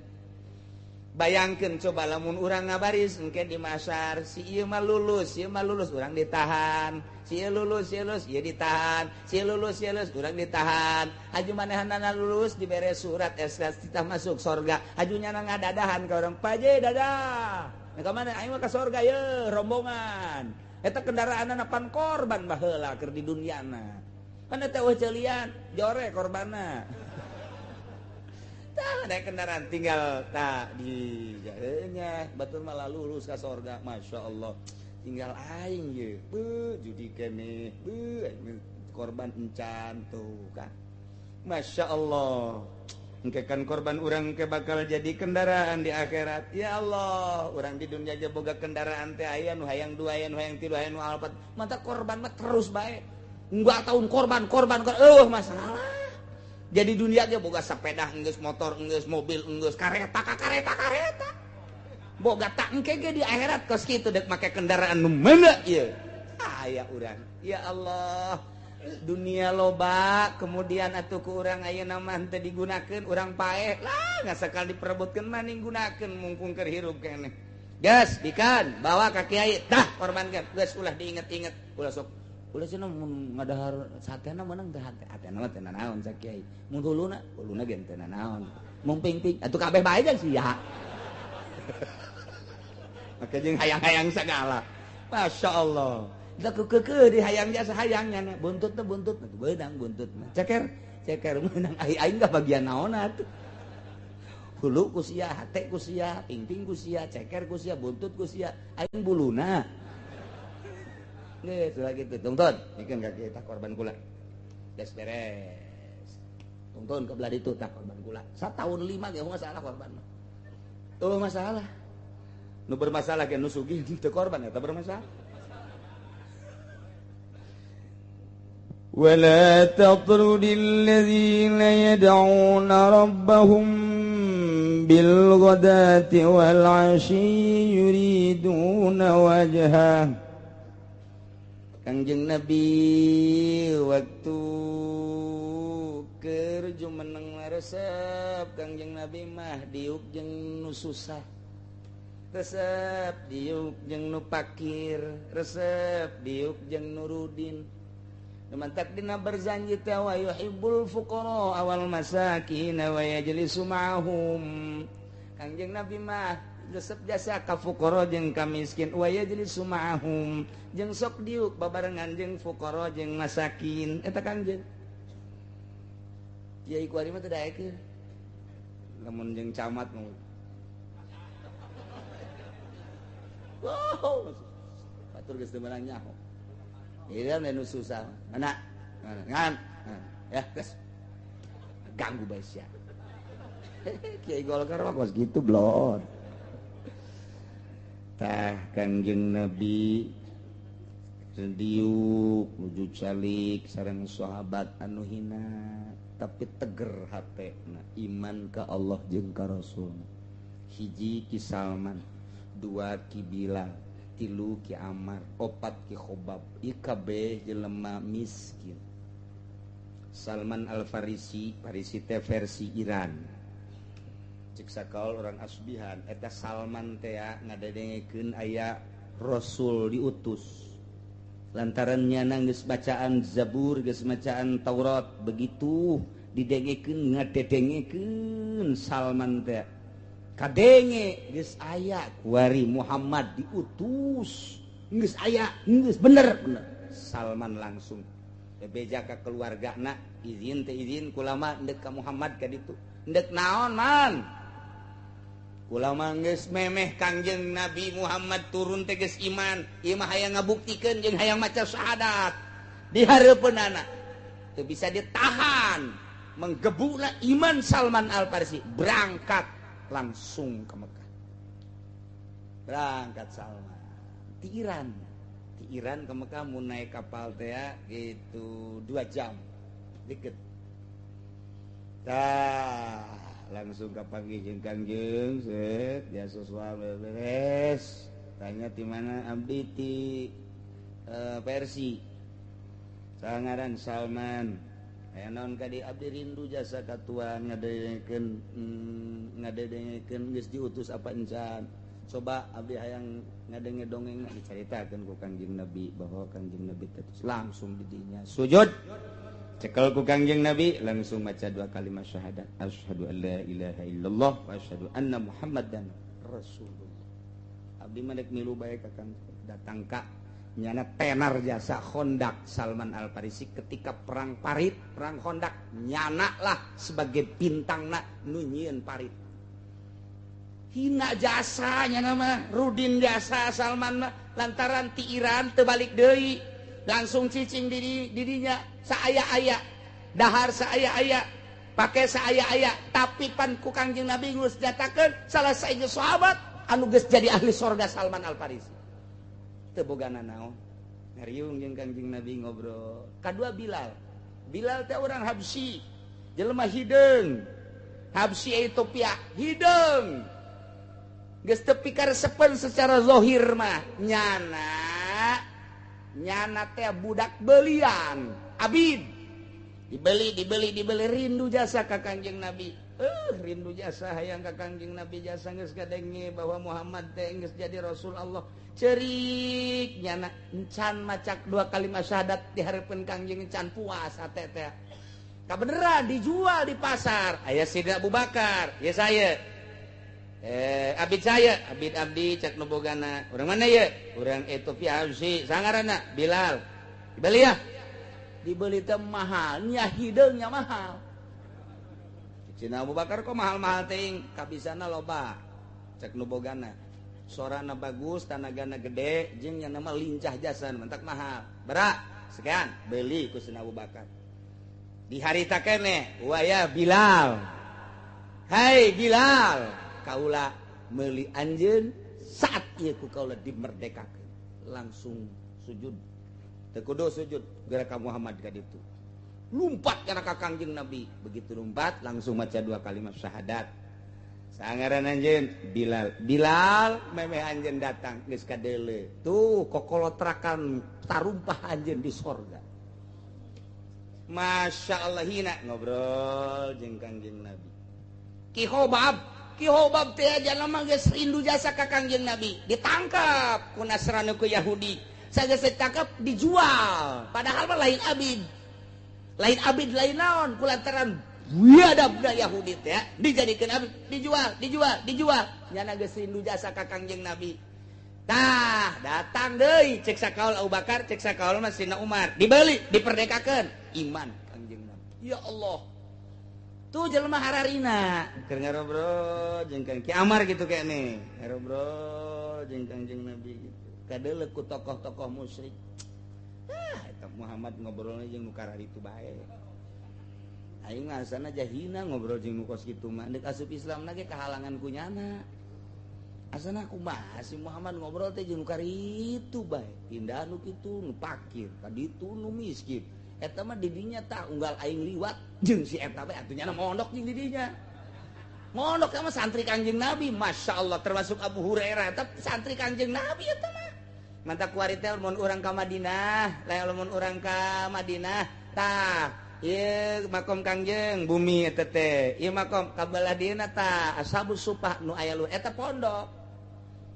Bayangkeun coba lamun urang ngabaris engke di masar si ieu mah lulus, ieu mah lulus urang ditahan, si ieu lulus, ieu lulus, ieu ditahan, si ieu lulus, ieu lulus urang ditahan. Haju manehanana lulus dibere surat SK titah masuk sorga. Haju nyana ngadadahan ka urang, "Paje dadah." Nah, ka mana aing mah ka sorga ye rombongan. Eta kendaraanna pan korban baheula keur di duniana. Kan eta eueuh ceulian, jore korbanna. Tah ada kendaraan tinggal tak di nya batur malah lulus ka sorga, Masya Allah. Tinggal aing ye, beuh judi keneh, beuh korban encan tuh kan. Masya Allah. Engke kan korban urang ke bakal jadi kendaraan di akhirat. Ya Allah, urang di dunia aja boga kendaraan teh aya nu hayang dua, aya nu hayang tilu, aya nu alpat. Mata korban mah terus bae. Enggak tahun korban, korban, korban. Masalah. Jadi dunia aja boga sepeda enggeus, motor enggeus, mobil enggeus, kareta ka kareta kareta. Boga tak engke ge di akhirat kos kitu dek make kendaraan nu mana ieu. Aya urang. Ya Allah. Dunia loba kemudian atuh ku urang ayeuna mah teu digunakeun urang paeh lah ngasakal diperebutkeun mah gunakeun mungkung keur hirup keneh. Geus bikan bawa ka kiai tah korbankeun geus ulah diinget-inget ulah sok ulah cenah mun ngadahar satena meunang teh hate hatena mah teu nanaon sa kiai mun huluna huluna ge teu nanaon mun ping-ping atuh kabeh bae jeung sia. Make jeung hayang-hayang sagala. Masya Allah. Da keukeuh di hayang jasa hayangnya na buntutna buntutna beunang buntutna ceker ceker meunang aing ka bagian naon atuh hulu ku sia hate ku sia pingping ku sia ceker ku sia buntut ku sia aing buluna geus ulah kitu tungtun mikeun ka kieu tah korban kula geus beres tungtun ka belah ditu tah korban kula sataun 5 ge masalah korban mah tuh masalah nu bermasalah ge nu sugih teu korban eta bermasalah. ولا تطرد الذين يدعون ربهم بالغداة والعشي يريدون وجهه. Kangjeng Nabi waktu keur jumeneng resep Kangjeng Nabi mah diuk jeung nu susah, resep diuk jeung nu pakir, resep diuk jeung nu rudin. Mantak dina berzanji teh wa yuhibbul fuqara awal masakin wa yajlisu ma'ahum. Kangjeng Nabi mah resep jasa ka fuqara jeung ka miskin wa yajlisu ma'ahum jeung sok diuk babarengan jeung fuqara jeung masakin eta Kangjeng. Kiai kuari mah teu daekeun. Lamun jeung camat mah. Wow. Batur geus teu meunang nyaho. Iya nu susah. Mana? Ngan. Ya, geus. Ganggu bae sia. Kiai Golkar mah kos kitu blon. Tah Kangjeng Nabi Diuk nuju calik sareng sahabat anu hina tapi teger hatena iman ka Allah jeung ka Rasul. Hiji Ki Salman, dua Ki Bilal, tilu Ki Amar, opat Ki Khobab. Ieu kabeh jelema miskin. Salman Al-Farisi, Farisi teh versi Iran. Cek sakaol orang Asbihan eta Salman teh ngadedengekeun aya Rasul diutus. Lantaran nyana geus bacaan Zabur, geus bacaan Taurat, begitu didengekeun ngadedengekeun Salman teh. Kadenge geus aya kuari Muhammad diutus. Geus aya, geus bener bener. Salman langsung bebeja ka keluargana, izin teh izin kulama ndek ka Muhammad ka ditu. Ndek naon man? Ulama geus memeh Kangjeng Nabi Muhammad turun teh geus iman, ieu mah hayang ngabuktikeun jeung hayang maca syahadat di hareupeunana. Teu bisa ditahan, menggebukna iman Salman Al-Farisi, berangkat langsung ke Mekah. Berangkat Salman ti Iran, ti Iran ke Mekah mun naik kapal teh gitu 2 jam. Deket. Tah langsung kapanggih jeung Kangjeng set biasa suami beres tanya di mana abdi ti Persi sangaran Salman aya naon ka di abdi rindu jasa ka tuan ngadedengekeun ngadedengekeun geus diutus apa encan coba abdi hayang ngadenge dongeng dicaritakeun ku Kangjeng Nabi bahwa Kangjeng Nabi teh langsung di dinya sujud cekel ku Kangjeng Nabi langsung maca 2 kalimat syahadat asyhadu an la ilaha illallah wa asyhadu anna Muhammadan Rasulullah. Abdi mah dek milu bae ka Kang datang ka nyana tenar jasa Khondak Salman Al-Farisi ketika perang Parit, perang Khondak nyana lah sebagai bintangna nu nyieun parit. Hina jasa nyana mah rudin jasa Salman mah lantaran ti Iran teu balik deui langsung cicing di didinya saaya-aya dahar saaya-aya pake saaya-aya tapi pan ku Kangjeng Nabi geus nyatakeun salah saiji sahabat anu geus jadi ahli sorga Salman Al-Farisi teu bogana naon ngariung jeung Kangjeng Nabi ngobrol. Kadua Bilal, Bilal teh urang Habsyi jelema hideung Habsyi Ethiopia hideung geus teu pikaresepeun secara zahir mah nyana nyana teh budak belian abid dibeli dibeli dibeli rindu jasa ka Kangjeng Nabi. Rindu jasa hayang ka Kangjeng Nabi jasa geus kadenge bahwa Muhammad teh geus jadi Rasul Allah. Cerik nyana encan macak 2 kalimat syahadat di hareupeun Kangjeng encan puas hate teh. Kabeneran dijual di pasar. Aya Sidna Abu Bakar, ya saya. Abid saya, abid abdi cek nu bogana. Urang mana ye? Urang Ethiopia Habsyi, sangaranna Bilal. Dibeli ya? Dibeli teh mahal, nya hideungnya mahal. Cina Abu Bakar kok mahal-mahal teuing, kabisana loba. Cek nu bogana. Sorana bagus, tanagana gede, jeung nya nama lincah jasa, mentak mahal. Berak, sekian, beli ku Sina Abu Bakar. Di harita keneh, waya Bilal. Hai Bilal, kaula meuli anjeun saat ieu ku kaula dimerdekakeun. Langsung sujud. Teu kudu sujud geura ka Muhammad ka ditu. Lumpat kana ka Kangjeng Nabi. Begitu lumpat langsung maca 2 kalimat syahadat. Sangaran anjeun Bilal. Bilal memeh anjeun datang geus kadeule. Tuh kokolotrakan tarumpah anjeun di sorga. Masya Allah hina ngobrol jeung Kangjeng Nabi. Ki Khobab, Ki Khobab teh jalma geus rindu jasa ka Kangjeng Nabi, ditangkap ku Nasrani ku Yahudi. Sageus ditangkap dijual, padahal mah lain abid. Lain abid lain naon kulantaran biadabna Yahudi teh dijadikeun abid, dijual, dijual, dijual. Nyana geus rindu jasa ka Kangjeng Nabi. Tah, datang deui cek sakaul Abu Bakar, cek sakaul mah Sidna Umar, dibeli, diperdekakeun iman Kangjeng Nabi. Ya Allah. Tuh jelema hararina keur ngarobrol jeung Kang Ki Amar gitu kene. Ngarobrol jeung Kangjeng Nabi gitu. Kadeuleu ku tokoh-tokoh musyrik. Ah, eta Muhammad ngobrolna jeung nu kararitu bae. Aing mah asana jahina ngobrol jeung nu kos kitu mah. Deuk asup Islam na ge kahalangan ku nyana. Asana kumaha si Muhammad ngobrol teh jeung nu karitu bae, pindah nu kitu nu pakir, ka ditu nu miskin. Eta mah di dinya tah unggal aing liwat jeung si eta bae atuh nya mondok jeung di dinya. Mondok sama santri Kangjeng Nabi, Masya Allah, termasuk Abu Hurairah eta santri Kangjeng Nabi eta mah. Mantap kuari teh mun urang ka Madinah, lain mun urang ka Madinah tah ieu makom Kangjeng bumi eta teh. Ieu makom ka belah dieuna tah Ashabus Supah nu aya lu eta pondok.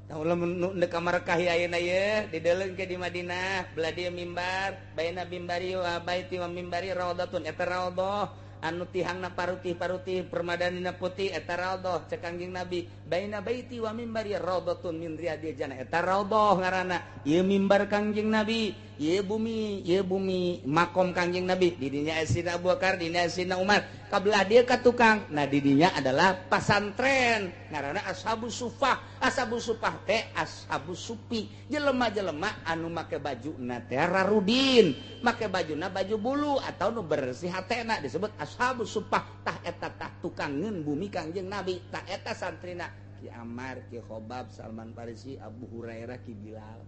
Lamun nu ka Makkah ayeuna ye dideleung ke di Madinah belah dieu mimbar baina mimbari wa baiti wa mimbari raudhatun eta raudhah anu tihangna parutih-parutih permadanina putih eta raudhah cek Kangjeng Nabi baina baiti wa mimbari raudhatun min riyadil jannah eta raudhah ngaranna ieu mimbar Kangjeng Nabi ieu bumi makom Kangjeng Nabi di dinya Sayyidina Abu Bakar di dinya Sayyidina Umar ka belah dieu ka tukang nah di dinya adalah pasantren ngaranna Ashabus Sufah. Ashabus Sufah teh ashabus supi jelema-jelema anu make bajuna teh rarudin make bajuna baju bulu atau nu bersih hatena disebut Ashabus Sufah tah eta tah tukangeun bumi Kangjeng Nabi tah eta santrina Ki Ammar, Ki Khobab, Salman Farisi, Abu Hurairah, Ki Bilal.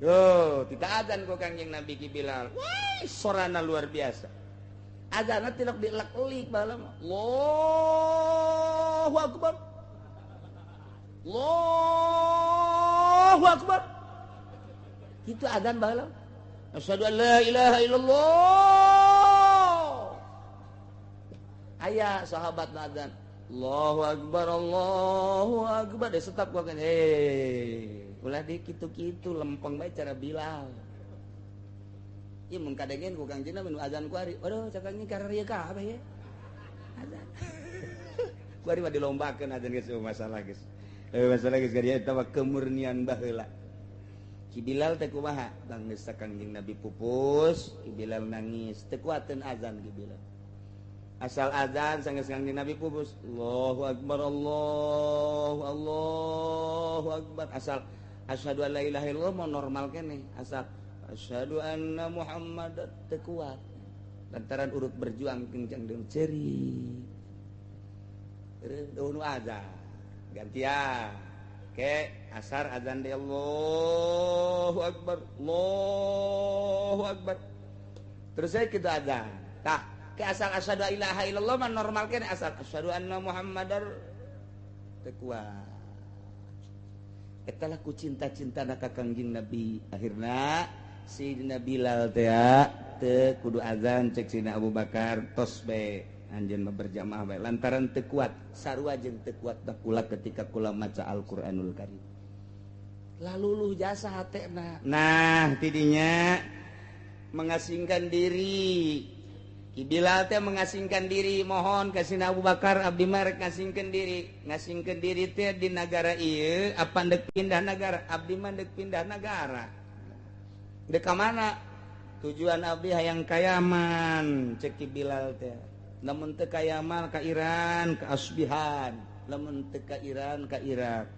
Yo, tidak azan ku Kangjeng Nabi Ki Bilal. Wah, sorana luar biasa. Azanna tilok dielek-elik baheula mah. Allahu Akbar. Allahu Akbar. Itu azan baheula. Asyhadu an la ilaha illallah. Aya sahabat azan. Allahu Akbar, Allahu Akbar. Deh tetap gua kan ulah di kitu-kitu lempeng bae cara Bilal. Ieu mun kadengen ku Kangjeng Nabi nu azan ku ari. Aduh, cakangnya kararieu kabeh ye. Azan. Ku ari mah dilombakeun azan geus masalah geus. Masalah geus ka dieu eta mah kemurnian baheula. Ki Bilal teh kumaha? Bang geus Kangjeng Nabi pupus, Ki Bilal nangis, teu kuateun azan Ki Bilal. Asal azan sanggeus Kangjeng Nabi pupus, Allahu Akbar, Allahu Allahu Akbar. Asal asyhadu an la ilaha illallah mau normal keneh, asal asyhadu anna Muhammadar teu kuat. Lantaran urut berjuang kencang deung ceri. Eueuh nu azan. Gantian. Ke asar azan deui Allahu Akbar, Allahu Akbar. Terus saya kitu azan. Tah, ke asal asyhadu ilaha illallah mah normal keneh, asal asyhadu anna Muhammadar teu kuat. Eta lah ku cinta-cintana ka Kangjeng Nabi. Akhirna Sayyidina Bilal teh teu kudu azan cek Sayyidina Abu Bakar tos bae anjeun mah berjamaah bae lantaran teu kuat sarua jeung teu kuat kula ketika kula maca Al-Qur'anul Karim. Laluluh jasa hatena. Nah, tidinya mengasingkan diri. Ki Bilal teh mengasingkan diri mohon ka Sayyidina Abu Bakar abdi mah rek ngasingkeun diri. Ngasingkeun diri teh di nagara ieu apa ndek pindah nagara? Abdi mah ndek pindah nagara. Dek ka mana? Tujuan abdi hayang ka Yaman cek Ki Bilal teh. Lamun teu ka Yaman ka Iran ka Asbihan, lamun teu ka Iran ka Irak.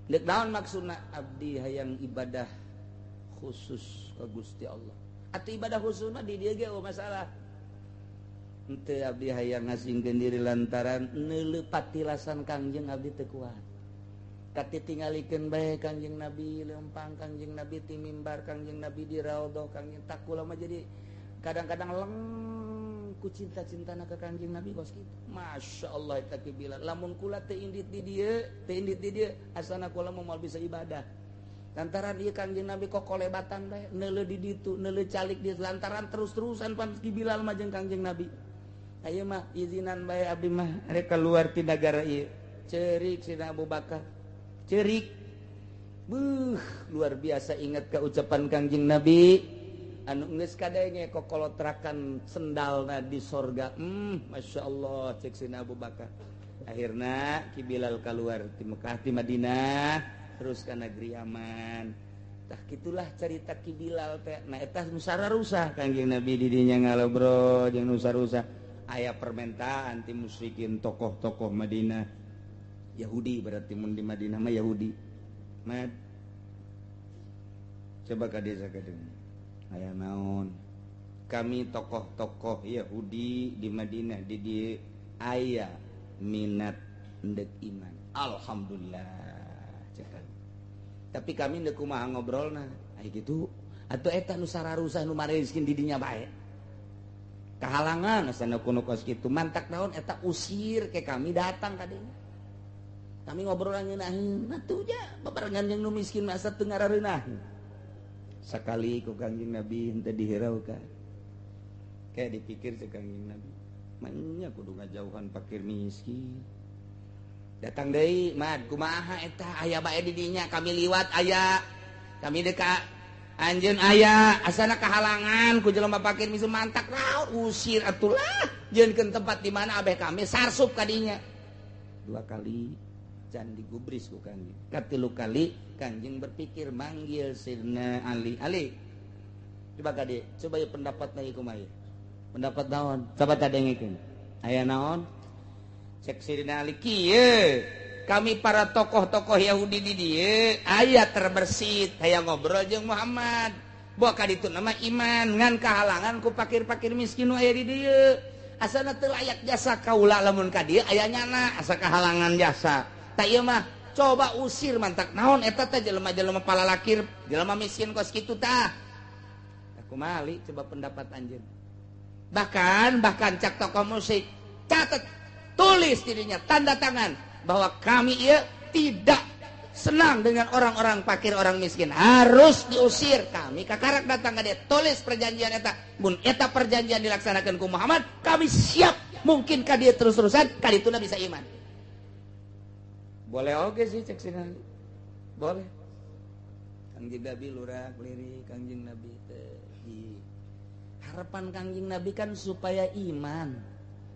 Dek naon maksudna? Abdi hayang ibadah khusus ka Gusti Allah. Atuh ibadah khusus mah di dieu ge masalah. Henteu abdi hayang ngasingkeun diri lantaran neuleuh patilasan Kangjeng abdi teu kuat. Katitingalikeun bae Kangjeng Nabi leumpang, Kangjeng Nabi ti mimbar, Kangjeng Nabi di raudhah, Kangjeng takula mah jadi kadang-kadang leng ku cinta-cintana ka Kangjeng Nabi kos kitu. Masya Allah eta Ki Bilal. Lamun kula teu indit di dieu, teu indit di dieu, asana kula moal bisa ibadah. Lantaran ieu Kangjeng Nabi kokolebatan bae, neuleuh di ditu, neuleuh calik di lantaran terus-terusan pan Ki Bilal mah jeung Kangjeng Nabi. Ayo mah izinan bae abdi mah rek keluar ti nagara ieu. Cerik Sayyidina Abu Bakar. Cerik. Beuh, luar biasa ingat ka ucapan Kangjeng Nabi anu geus kadenge kokolotrakan sendalna di sorga. Masya Allah cek Sayyidina Abu Bakar. Akhirna Ki Bilal keluar ti Mekah ti Madinah terus ka negeri Yaman. Tah kitulah cerita Ki Bilal teh. Nah eta nu sararusah Kangjeng Nabi di dinya ngalobrol jeung nu sarusah. Aya permintaan ti musyrikin tokoh-tokoh Madinah Yahudi berarti mun di Madinah mah Yahudi. Mad coba ka desa ka dieu. Aya naon? Kami tokoh-tokoh Yahudi di Madinah di dieu aya minat ndek iman. Alhamdulillah cek. Tapi kami ndek kumaha ngobrolna ai kitu atuh eta nu sararusah nu mariskin di dinya bae. Kahalangan asana kuno kos kitu mantak naon eta usir ke kami datang ka dinya. Kami ngobrol ngeunaheun atuh ja babarengan jeung nu miskin mah asa teu ngarareunah. Sakali ku Kangjeng Nabi henteu dihiraukan. Kayak dipikir cek Kangjeng Nabi, manya kudu ngajauhan fakir miskin. Datang deui, mad kumaha eta aya bae di dinya kami liwat aya kami deka anjeun aya asana kahalangan ku jelema fakir miskin mantak naon usir atulah jieunkeun tempat di mana abeh kami sarsup ka dinya. Dua kali can digubris ku Kangjeng. Katilu kali Kangjeng berpikir manggil Sidna Ali. Ali, coba ka dieu, coba ieu pendapatna ieu kumaha. Pendapat naon? Coba tadengkeun. Aya naon? Cek Sidna Ali kieu, kami para tokoh-tokoh Yahudi di dieu aya terbersit hayang ngobrol jeung Muhammad. Boa ka ditu nama iman ngan kahalangan ku pakir-pakir miskin nu aya di dieu. Asana teu layak jasa kaula lamun ka dieu aya nyana asa kahalangan jasa. Tak ieu mah coba usir mantak naon eta teh jelema-jelema palalakir, jelema miskin kos kitu tah. Kumaha Ali coba pendapat anjeun. Bahkan bahkan cak tokoh musik catat tulis dirinya tanda tangan bahwa kami ieu tidak senang dengan orang-orang fakir, orang miskin, harus diusir. Kami kakarak datang ka dia tulis perjanjian eta, mun eta perjanjian dilaksanakan ku Muhammad kami siap mungkin ka dia terus-terusan ka dituna bisa iman. Boleh oge sih cek sina. Boleh. Kangjeng Nabi lurah lirik Kangjeng Nabi teh. Harapan Kangjeng Nabi kan supaya iman.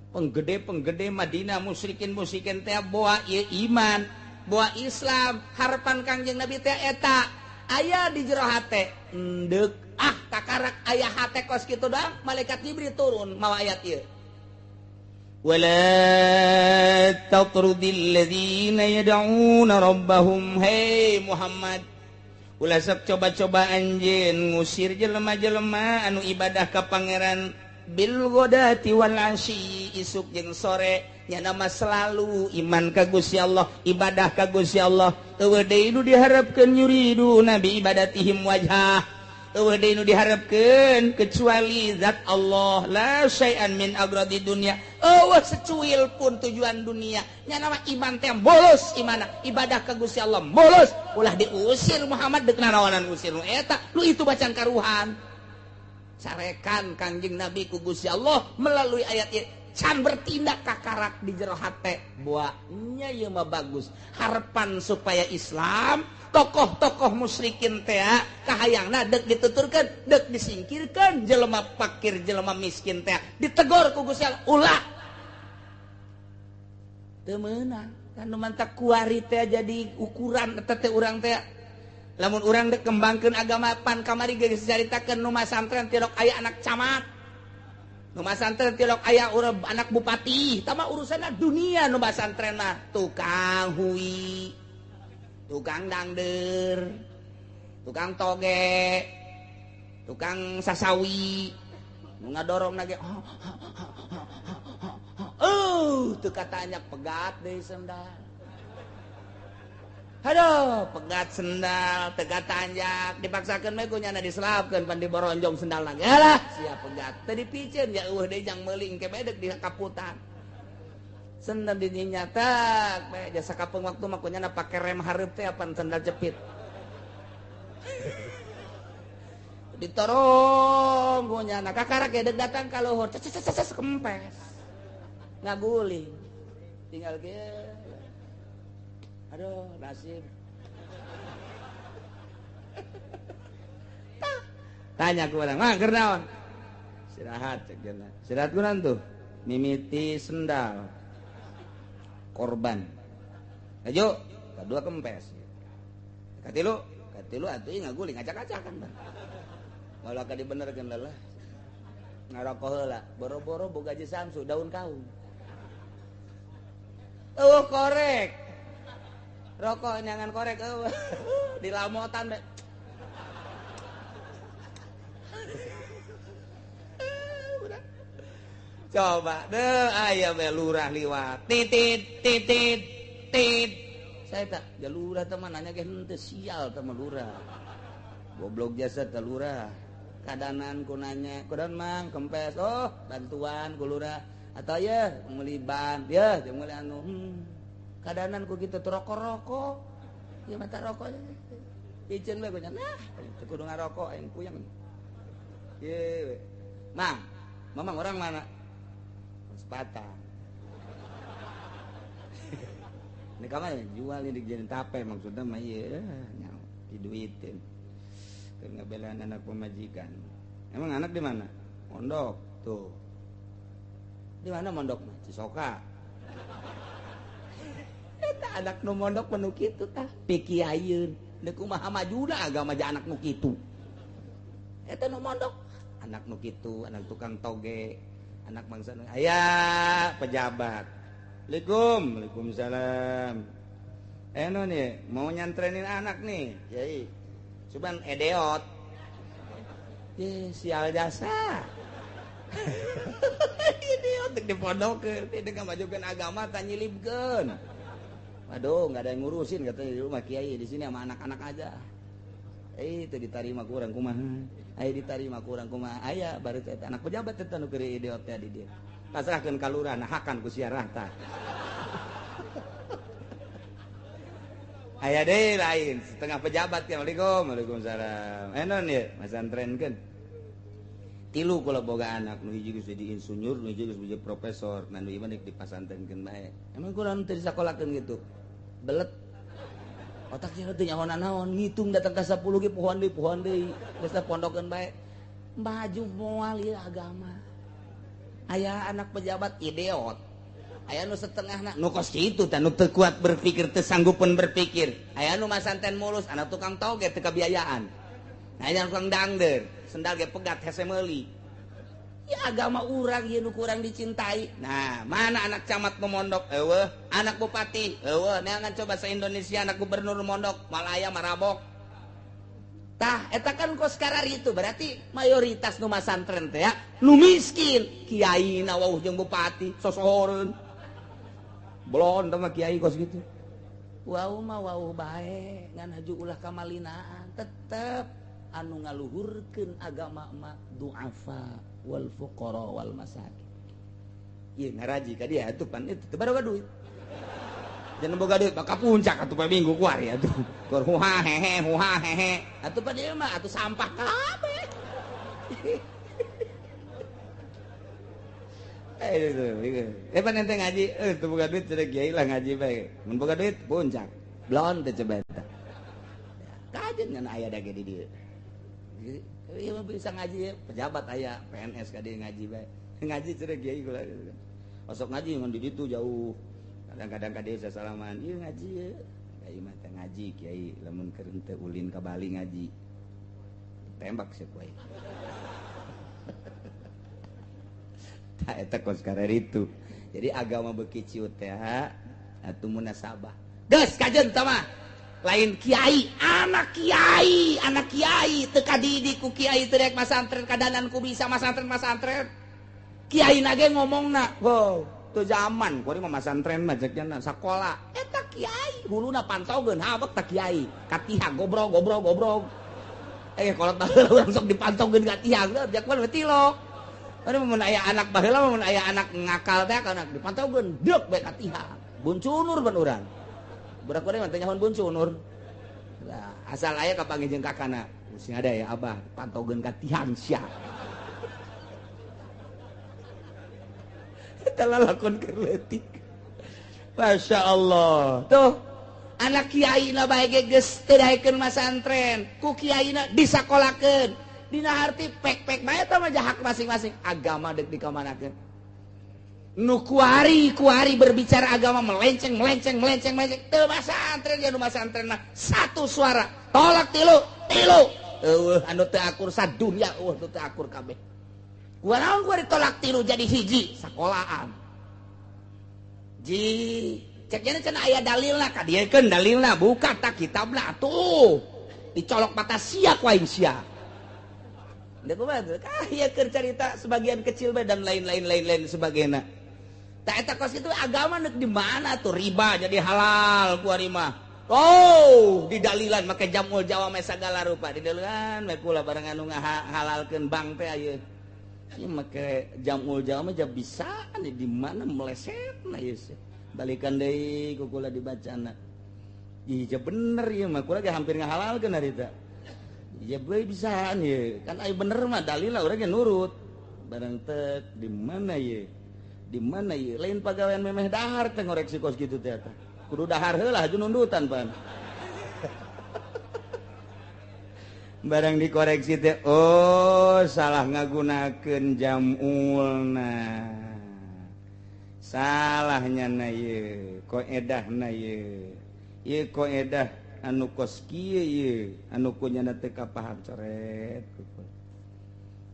Penggede-penggede Madinah musyrikin-musyrikin teh boa ieu iman, boa Islam. Harapan Kangjeng Nabi teh eta aya di jero hate. Endek ah kakarak aya hate kos kitu doang malaikat Jibril turun mawa ayat ieu. Wala tatrudil ladzina yad'una rabbahum. Hey Muhammad, ulah sok coba-coba anjeun ngusir jelema-jelema anu ibadah ka pangeran bil ghadati wal asyi, isuk jeung sore nya nama selalu iman ka Gusti Allah, ibadah ka Gusti Allah. Eueuh deui nu diharapkeun yuridu nabi ibadatihim wajhah. Eueuh deui nu diharapkeun kecuali zat Allah, la syai'an min agradi dunya. Eueuh secuil pun tujuan dunia. Nya nama iman teh bolos imana, ibadah ka Gusti Allah bolos, ulah diusir Muhammad deuk nanaonan usir nu eta, lu itu bacaan karuhan. Carekan Kangjeng Nabi ku Gusti Allah melalui ayat ieu can bertindak kakarak di jero hate. Buahnya ieu mah bagus. Harapan supaya Islam tokoh-tokoh musyrikin teh kahayangna deuk dituturkeun, deuk disingkirkeun jelema fakir, jelema miskin teh ditegor ku Gusti Allah ulah. Teu meunang kan nu mantak kuari teh jadi ukuran eta teh urang teh. Lamun urang dek kembangkeun agama pan kamari geus dicaritakeun nu masantren tilok aya anak camat. Nu masantren tilok aya urang anak bupati, tah mah urusanna dunia nu masantren mah tukang hui, tukang dangder, tukang toge, tukang sasawi, nu ngadorong lagi. Teu katanya pegat deui sendal. Aduh, pegat sendal, tegat tanjak, dipaksakeun mah ku nyana diselapkeun pan diboronjong sendal lagi. Alah, siap pegat. Teu dipiceun ya eueuh deui jang meuling ke bae deuk di kaputan. Sendal di nyatak bae jasa kapeung waktu mah ku nyana pake rem hareup teh apan sendal jepit. Ditorong ku nyana kakarak ge deuk datang ka luhur, ces kempes. Ngaguling. Tinggal ge. Aduh, nasib. Tanya ku urang, "Mang, keur naon?" Istirahat cek cenah. Istirahat ku naon tuh? Mimiti sendal. Korban. Ayo, kadua kempes. Katilu, katilu atuh ngaguling acak-acakan bang. Malah ka dibenerkeun lelah. Ngarokok heula, boro-boro boga je Samsu daun kaung. Eueuh korek. Rokok nyangan korek eueuh. Di lamotan be. Coba deh aya be lurah liwat. Titit titit tit. Saya tak ya lurah teman nanya ge henteu sial teh lurah. Goblok jasa teh lurah. Kadanan ku nanya, kudan mang kempes, oh bantuan ku lurah atau ya meuli ban, ya jeung meuli anu. Kadanan ku kitu rokok-rokok. Ya mata rokok. Iceun bae nya. Nah, teu kudu ngarokok aing puyeng. Ye. Mang, mamang orang mana? Sepatang. Ini kamar jual ini dijadiin tape maksudnya mah ieu nyawa diduitin. Keur ngabelaan anak pemajikan. Emang anak di mana? Mondok tuh. Di mana mondok mah? Cisoka. Eta anak nu mondok mah nu kitu tah, pikiayeun. Deuk kumaha majuna agama ja anak nu kitu. Eta nu mondok, anak nu kitu, anak tukang toge, anak bangsa nu aya pejabat. Assalamualaikum, waalaikumsalam. Eno nih, mau nyantrenin anak nih, kiai. Cuman edeot. Ye, sial jasa. Idiot dek dipondokeun, teh dek ngamajukeun agama tah nyilibkeun. Waduh, enggak ada yang ngurusin katanya di rumah kiai, di sini sama anak-anak aja. Itu ditarima kurang kumaha. Aya ditarima kurang kumaha. Aya baru teh anak pejabat teh nu keur idiot teh di dieu. Pasrahkeun ka lurah nah hakan ku siarah tah. Aya deui lain setengah pejabat ya. Assalamualaikum, waalaikumsalam. Enon ye masantrenkeun. Tilu kula boga anak nu hiji geus jadi insinyur, nu hiji geus jadi profesor, nah nu ieu mah deuk dipasantrenkeun bae. Emang kurang teu disakolakeun gitu. Belet. Otaknya teu nyaho naon, ngitung datang ka 10 ge pohoan deui, geus teh pondokeun bae. Maju moal ieu agama. Aya anak pejabat idiot. Aya nu setengahna nu kos kitu teh nu teu kuat berpikir, teu sanggupeun berpikir. Aya nu masanten mulus, anak tukang toge teu kabiayaan. Aya tukang dangder, sendal ge pegat hese meuli. Ya agama urang ieu nu kurang dicintai. Nah, mana anak camat nu mondok? Eueuh, anak bupati, eueuh, neangan coba se-Indonesia anak gubernur nu mondok, Malaya marabok. Tah, eta kan kos kararitu berarti mayoritas nu masantren teh ya, nu miskin, kiai na wauh jeung bupati, sosohoreun. Belon teh mah kiai kos gitu. Wau mah wau bae, ngan haju ulah kamalinaan, tetep anu ngaluhurkeun agama mah du'afa wal fuqara wal masakin. Ieu ngaraji ka dia atuh pan itu teu baroga duit. Jangan boga duit maka puncak atuh poe minggu kuari atuh. Keur huha hehe huha hehe. Atuh pan ieu mah atuh sampah kabeh. Pan ente ngaji, teu boga duit cenah kiai lah ngaji bae. Mun boga duit puncak. Blon teh coba eta. Kajen ngan aya da ge di dieu. Ieu mah bisa ngaji pejabat aya PNS ka dieu ngaji bae. Ngaji cenah kiai kula. Osok ngaji ngan di ditu jauh. Kadang-kadang ka dieu sasalaman, ieu ngaji ye. Kiai mah teh ngaji kiai lamun keur henteu ulin ka Bali ngaji. Tembak sia ku aing. Tah eta kos kararitu. Jadi agama beuki ciut teh atuh munasabah. Geus kajeun tah mah. Lain kiai, anak kiai teu kadidik ku kiai teu rek masantren kadanan ku bisa masantren. Kiai na ge ngomongna, "Wow, teu zaman kuari mah masantren mah cek nya sakola." Eta kiai huluna pantaukeun habek tah kiai, ka tihang gobrog gobrog gobrog. Kolot baheula urang sok dipantaukeun ka tihang, jak mah tilok. Aduh mun aya anak baheula mun aya anak ngakal teh kana dipantaukeun deuk bae ka tihang. Buncunur ban urang. Budak kuari mah teu nyahoan buncunur. Lah, asal aya kapanggih jeung kakana. Sing ada ya abah pantaukeun ka tihang sia. Eta lalakon keur leutik. Masya Allah. Tuh, anak kiai na bae ge geus teu daekeun masantren, ku kiai na disakolakeun. Dina harti pek-pek bae eta mah hak masing-masing. Agama deuk dikamanakeun. Nu kuari berbicara agama melenceng melenceng melenceng melenceng. Teu masantren ya nu masantren mah satu suara, tolak tilu. Eueuh anu teu akur sadunya eueuh nu teu akur kabeh. Kuanaon kuari tolak tilu jadi hiji sakolaan. Ji cek nya cenah aya dalilna ka diekeun dalilna buka tak kitabna atuh. Dicolok mata sia ku aing sia. Deuk kumaha teh? Kah ieu keur carita sebagian kecil bae dan lain-lain sebagainya. Tak eta kos itu agama nek di mana tuh riba jadi halal ku ari mah. Oh, didalilan make jamul jawame sagala rupa didalilan we kula barang anu ngahalalkeun bank teh ieu. Ieu make jamul jawame ja bisa di mana melesetna ieu. Balikan deui ku kula dibacana. Ih, ja bener ieu mah kula ge hampir ngahalalkeun harita. Ya boleh bisaan ya kan ai bener mah dalil lah urang ge nurut. Barang tek di mana ye? Di mana ye? Lain pagawean memeh dahar teh ngoreksi kos kitu teh eta. Kudu dahar heula aju nundutan pan. Barang dikoreksi teh oh salah ngagunakeun jamulna. Salahnya na ye, koedahna ye. Ieu koedah anu kos kieu ye, anu kunyana teu kapaham coret.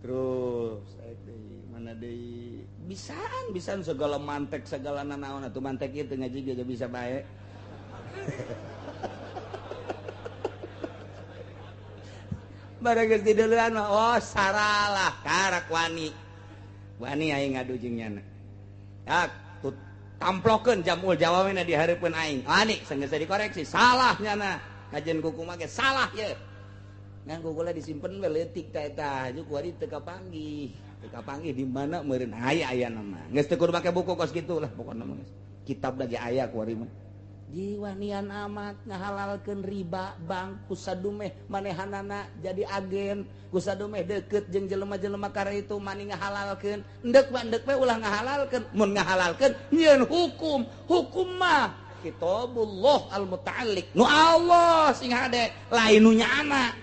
Terus deui mana deui bisaan bisaan segala mantek segala nanaon atuh mantek ieu teu ngaji ge bisa bae. Barang geus dideulean mah oh saralah karak wani. Wani aing ngadu jeung nyana. Ya tut tamplokeun jamul jawamena di hareupeun aing. Wani sanggeus dikoreksi salah nyana. Kajian kuku mah ge salah ye. Ngan kukula disimpen we leutik ta eta aju kuari teu kapanggih. Teu kapanggih di mana meureun aya aya nama. Geus teu kudu make buku kos kitu lah pokona mah geus. Kitab lagi aya kuari mah. Jiwanian amat ngahalalkeun riba bank kusadumeh manehanana jadi agen kusadumeh deket jeung jelema-jelema kare itu mani ngahalalkeun endek mah endek we ulah ngahalalkeun mun ngahalalkeun nyieun hukum hukum mah kitabullah al-muta'alliq nu Allah sing hade lain nu nyaana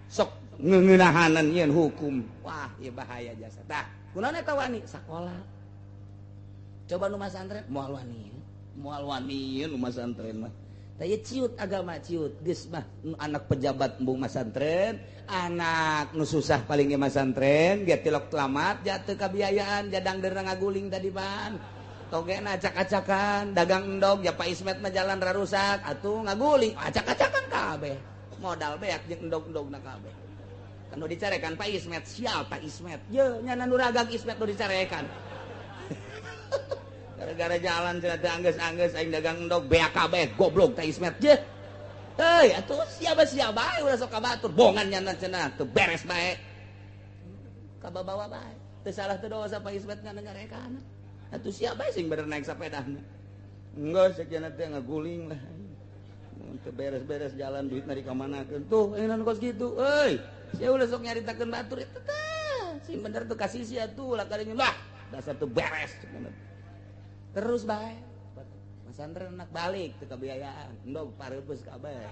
sok ngeunahanan nyieun hukum wah ieu bahaya jasa tah kunaon eta wani sakola coba nu masantren moal wani moal wani nu masantren mah tah ieu ciut agama ciut geus mah anak pejabat embung masantren anak nu susah paling ge masantren ge tilok telamat jatuh kabiayaan jadang derna ngaguling tadi pan togena acak-acakan dagang endog ya Pak Ismet mah jalan rarusak atuh ngaguling acak-acakan kabeh modal beak jeung endog-endogna kabeh kan nu dicarekan Pak Ismet sial Pak Ismet ye nya nu ragang Ismet nu dicarekan gara-gara jalan cenah teu anggeus-anggeus aing dagang endog beak kabeh goblok Pak Ismet ye euy atuh siapa-siapa bae ulah sok ka batur bongan nya cenah teu beres bae kababawa bae teu salah teu dosa Pak Ismet nyarekan atuh siapa sing bener naik sepedana enggak sekian teh ngaguling lah teu beres-beres jalan duit dari ka manakeun tuh eunan kos kitu euy sia ulah sok nyaritakeun batur eta teh sing bener tuh kasih sia tuh lah kadinya lah dasar tuh beres terus bae masantren anak balik teu kabiayaan endog pareupeuh kabeh.